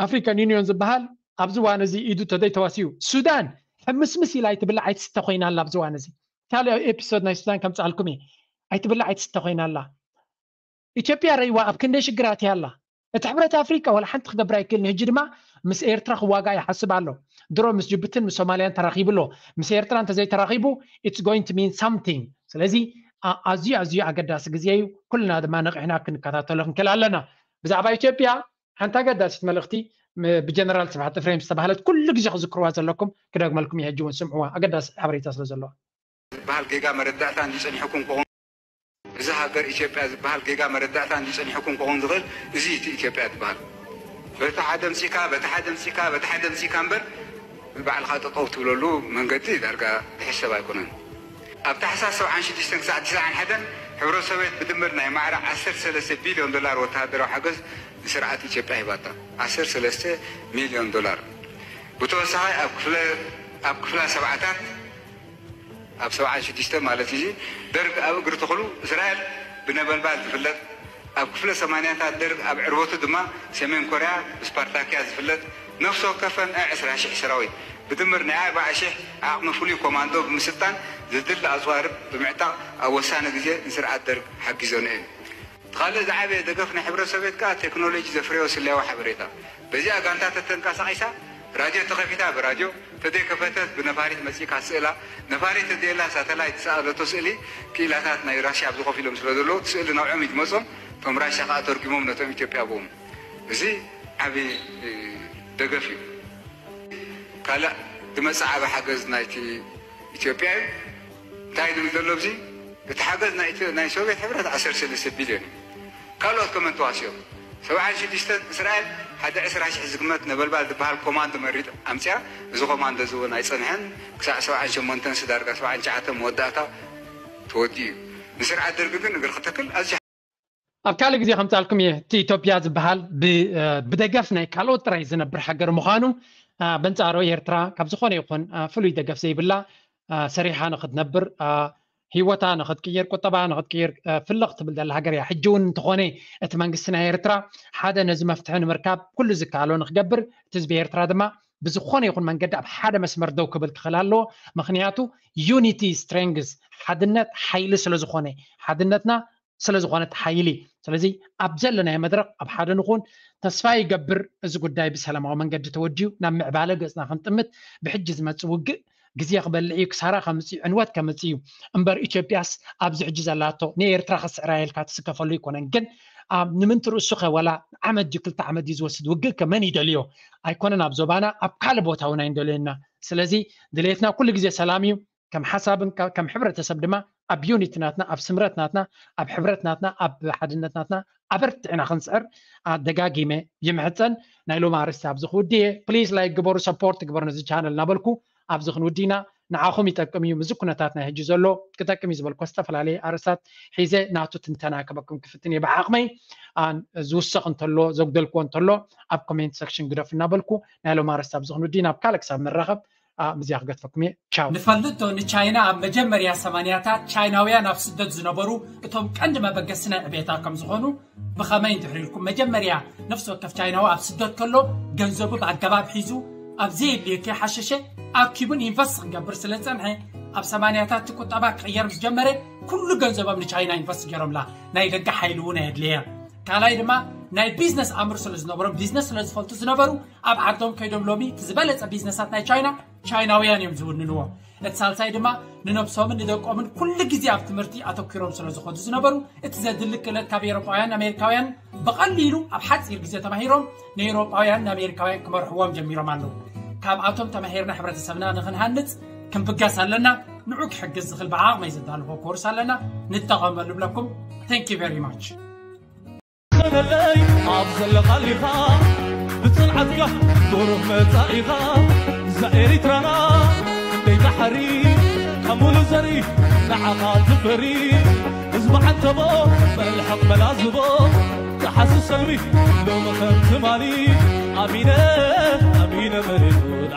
ኣፍሪካን ዩኒዮን ዝበሃል ኣብዚ ዋን እዚ ኢዱ ተደይ ተዋሲዩ ሱዳን ሕምስምስ ኢላ ኣይትብላዕ ኣይትስተ ኮይና ኣላ። ኣብዚ ዋን እዚ ካልእ ኤፒሶድ ናይ ሱዳን ከምፅኣልኩም እየ። ኣይትብላዕ ኣይትስተ ኮይና ኣላ። ኢትዮጵያ ረይዋ ኣብ ክንደይ ሽግራት እያ ኣላ። እቲ ሕብረት ኣፍሪካ ዋላ ሓንቲ ክገብር ኣይክእልን። ሕጂ ድማ ምስ ኤርትራ ክዋጋ ይሓስብ ኣሎ። ድሮ ምስ ጅቡትን ምስ ሶማልያን ተራኺቡ ኣሎ። ምስ ኤርትራ እንተዘይተራኺቡ it's going to mean something። ስለዚ ኣዝዩ ኣዝዩ ኣገዳሲ ግዜ እዩ። ኩልና ድማ ነቂሕና ክንከታተሎ ክንክእል ኣለና። ብዛዕባ ኢትዮጵያ ሓንቲ ኣገዳሲት መልእኽቲ ብጀነራል ስብሓት እፍሬም ዝተባህለት ኩሉ ግዜ ክዝክርዋ ዘለኩም ክደግመልኩም እየ። ሕጂ እውን ስምዕዋ ኣገዳሲ ሓበሬታ ስለ ዘለዋ። ዝበሃል ጌጋ መረዳእታ እንዲጸኒሕኩም ክኾን እዚ ሃገር ኢትዮጵያ ዝበሃል ጌጋ መረዳእታ እንዲጸኒሕኩም ክኾን ዝኽእል እዚ እቲ ኢትዮጵያ ዝበሃል በቲ ሓደ ምጺካ በቲ ሓደ ምጺካ በቲ ሓደ ምጺካ እምበር ባዕልኻ ጠጠው ትብለሉ መንገዲ ዳርጋ ዝሕሰብ ኣይኮነን። ኣብ ታሕሳስ ሰብዓን ሽዱሽተን ክሳዕ ትስዓን ሓደን ሕብረ ሶቪየት ብድምር ናይ ማዕረ ዓሰርተ ሰለስተ ቢልዮን ዶላር ወተሃደራዊ ሓገዝ ንስርዓት ኢትዮጵያ ሂባታ። ዓሰርተ ሰለስተ ሚልዮን ዶላር። ብተወሳኺ ኣብ ክፍለ ኣብ ክፍላ ሰብዓታት ኣብ ሰብዓን ሽዱሽተ ማለት እዩ ደርግ ኣብ እግሪ ተኽሉ እስራኤል ብነበልባል ዝፍለጥ ኣብ ክፍለ ሰማንያታት ደርግ ኣብ ዕርበቱ ድማ ሰሜን ኮርያ ብስፓርታኪያ ዝፍለጥ ነፍሲ ወከፈን ዕስራ ሽሕ ሰራዊት ብድምር ናይ ኣርባዓ ሽሕ ዓቕሚ ፍሉይ ኮማንዶ ብምስልጣን ዝድሊ ኣፅዋር ብምዕጣቕ ኣብ ወሳኒ ግዜ ንስርዓት ደርግ ሓጊዞ ነኤን። እቲ ካልእ ዝዓበየ ደገፍ ናይ ሕብረት ሶቪየት ከኣ ቴክኖሎጂ ዘፍረዮ ስለያዊ ሓበሬታ በዚኣ ጋንታ ተተንቀሳቒሳ ራድዮ ተኸፊታ ብራድዮ ተደይከፈተት ብነፋሪት መጺእካ ስእላ ነፋሪት ተደየላ ሳተላይት ዝሰኣለቶ ስእሊ ክኢላታት ናይ ራሽያ ኣብዚ ኮፍ ኢሎም ስለ ዘለዉ እቲ ስእሊ ናብዖም እዩ ዝመጾም እቶም ራሽያ ከኣ ተርጉሞም ነቶም ኢትዮጵያ ብኦም እዚ ዓቢ ደገፍ እዩ። ካልእ ዝመጽእ ዓቢ ሓገዝ ናይቲ ኢትዮጵያ እዩ። እንታይ ዝብል ዘሎ ኣብዚ እቲ ሓገዝ ናይ ሶቪየት ሕብረት ዓሰርተ ሰለስተ ቢልዮን እዩ። ካልኦት ከመን ተዋሲኦም ሰብዓን ሽዱሽተን እስራኤል ሓደ ዕስራ ሽሕ ዝግመት ነበልባል ዝበሃል ኮማንዶ መሪጥ ኣምፅያ። እዚ ኮማንዶ እዚ እውን ኣይፀንሐን ክሳዕ ሰብዓን ሸሞንተን ስዳርጋ ሰብዓን ትሽዓተን መወዳእታ ተወዲኡ እዩ። ንስርዓት ደርጊ ግን እግሪ ክትክል ኣዝዩ ኣብ ካልእ ግዜ ከምፃልኩም እየ። እቲ ኢትዮጵያ ዝበሃል ብደገፍ ናይ ካልኦት ጥራይ ዝነብር ሃገር ምዃኑ በንፃሮ ኤርትራ ካብ ዝኾነ ይኹን ፍሉይ ደገፍ ዘይብላ ሰሪሓ ንክትነብር፣ ሂወታ ንክትቅይር፣ ቁጠባ ንክትቅይር ፍልቕ ትብል ዘላ ሃገር እያ። ሕጂ እውን እንተኾነ እቲ መንግስቲ ናይ ኤርትራ ሓደ ነዚ መፍትሒ ንምርካብ ኩሉ ዝከኣሎ ንክገብር፣ እቲ ህዝቢ ኤርትራ ድማ ብዝኾነ ይኹን መንገዲ ኣብ ሓደ መስመር ደው ክብል ክኽእል ኣለዎ። ምክንያቱ unity strength፣ ሓድነት ሓይሊ ስለዝኾነ፣ ሓድነትና ስለዝኾነ ሓይሊ። ስለዚ ኣብ ዘለናዮ መድረኽ ኣብ ሓደ ንኹን። ተስፋ ይገብር እዚ ጉዳይ ብሰላማዊ መንገዲ ተወዲኡ ናብ ምዕባለ ገጽና ክንጥምት። ብሕጂ ዝመጽእ ውግእ ግዜ ክበልዕ እዩ፣ ክሳራ ከምጽእ እዩ፣ ዕንወት ከምጽእ እዩ። እምበር ኢትዮጵያስ ኣብዚ ሕጂ ዘላቶ ንኤርትራ ክስዕራ ኢልካ ትስከፈሉ ኣይኮነን። ግን ንምንቲ ርእሱ ከ ወላ ዓመት ድዩ ክልተ ዓመት ድዩ ዝወስድ ውግእ ከ መን ይደልዮ? ኣይኮነን ኣብ ዞባና ኣብ ካልእ ቦታ እውን ኣይንደልዮና። ስለዚ ድሌትና ኩሉ ግዜ ሰላም እዩ። ከም ሓሳብን ከም ሕብረተሰብ ድማ ኣብ unity ናትና፣ ኣብ ስምረት ናትና፣ ኣብ ሕብረት ናትና፣ ኣብ ሓድነት ናትና ኣበርቲዕና ክንስዕር ደጋጊመ ይምሕፀን። ናይ ሎም ኣርስቲ ኣብዚ ክውዲ እየ። ፕሊዝ ላይክ ግበሩ፣ ሰፖርት ግበሩ ነዚ ቻነል እናበልኩ ኣብዚ ክንውዲ ኢና። ንዓኹም ይጠቅም እዩ። ምዚ ኩነታት ናይ ሕጂ ዘሎ ክጠቅም እዩ ዝበልኮ ዝተፈላለየ ኣርስታት ሒዘ ናቱ ትንተና ክበኩም ክፍትን እየ ብዓቕመይ። ዝውሰኽ እንተሎ ዘጉደልክዎ እንተሎ ኣብ ኮሜንት ሰክሽን ግደፉ እናበልኩ ናይ ሎም ኣርስቲ ኣብዚ ክንውዲ ናብ ካልእ ክሳብ ንራኸብ ምዚያ ክገድፈኩም እየ። ቻው። ንፈልጥ ዶ ንቻይና ኣብ መጀመርያ ሰማንያታት ቻይናውያን ኣብ ስደት ዝነበሩ እቶም ቀንዲ መበገሲ ናይ ዕቤታ ከም ዝኾኑ ብኸመይ እንድሕር ኢልኩም? መጀመርያ ነፍሲ ወከፍ ቻይናዊ ኣብ ስደት ከሎ ገንዘቡ ብኣገባብ ሒዙ ኣብ ዘየድልዮ ከይሓሸሸ ኣኪቡን ኢንቨስት ክገብር ስለ ዝጸንሐ ኣብ ሰማንያታት እቲ ቁጠባ ክቕየር ምስ ጀመረ ኩሉ ገንዘቦም ንቻይና ኢንቨስት ገይሮምላ። ናይ ደገ ሓይሊ እውን ኣየድልየ። ካልኣይ ድማ ናይ ቢዝነስ ኣምር ስለ ዝነበሮም ቢዝነስ ስለ ዝፈልጡ ዝነበሩ ኣብ ዓዶም ከይዶም ሎሚ እቲ ዝበለጸ ቢዝነሳት ናይ ቻይና ቻይናውያን እዮም ዝውንንዎ። እቲ ሳልሳይ ድማ ንነብሶምን ንደቆምን ኩሉ ግዜ ኣብ ትምህርቲ ኣተኪሮም ስለ ዝኾዱ ዝነበሩ እቲ ዘድሊ ክእለት ካብ ኤሮጳውያን ኣሜሪካውያን ብቐሊሉ ኣብ ሓፂር ግዜ ተማሂሮም ንኤሮጳውያን ንኣሜሪካውያን ክመርሕዎም ጀሚሮም ኣለዉ። ካብኣቶም ተማሂርና ሕብረተሰብና ንክንሃንፅ ክንብገስ ኣለና። ንዑ ክሕግዝ ዝኽእል ብዓቕመይ ዘዳለኹ ኮርስ ኣለና፣ ንጠቐመሉ ብለኩም። Thank you very much። ከለለይ ኣብ ዘለኻሊኻ ብፅንዓትካ ብሩህ መፃኢኻ እዛ ኤሪትራና ክንደይ ዳሓሪ ካብ ሙሉ ዘሪ ንዓኻ ትፈሪ ህዝቢ ዓንተቦ መልሕቕ መላዝቦ ተሓስሰልሚ ሎሚ ከም ትማሊ ኣሚነ ኣሚነ መሬት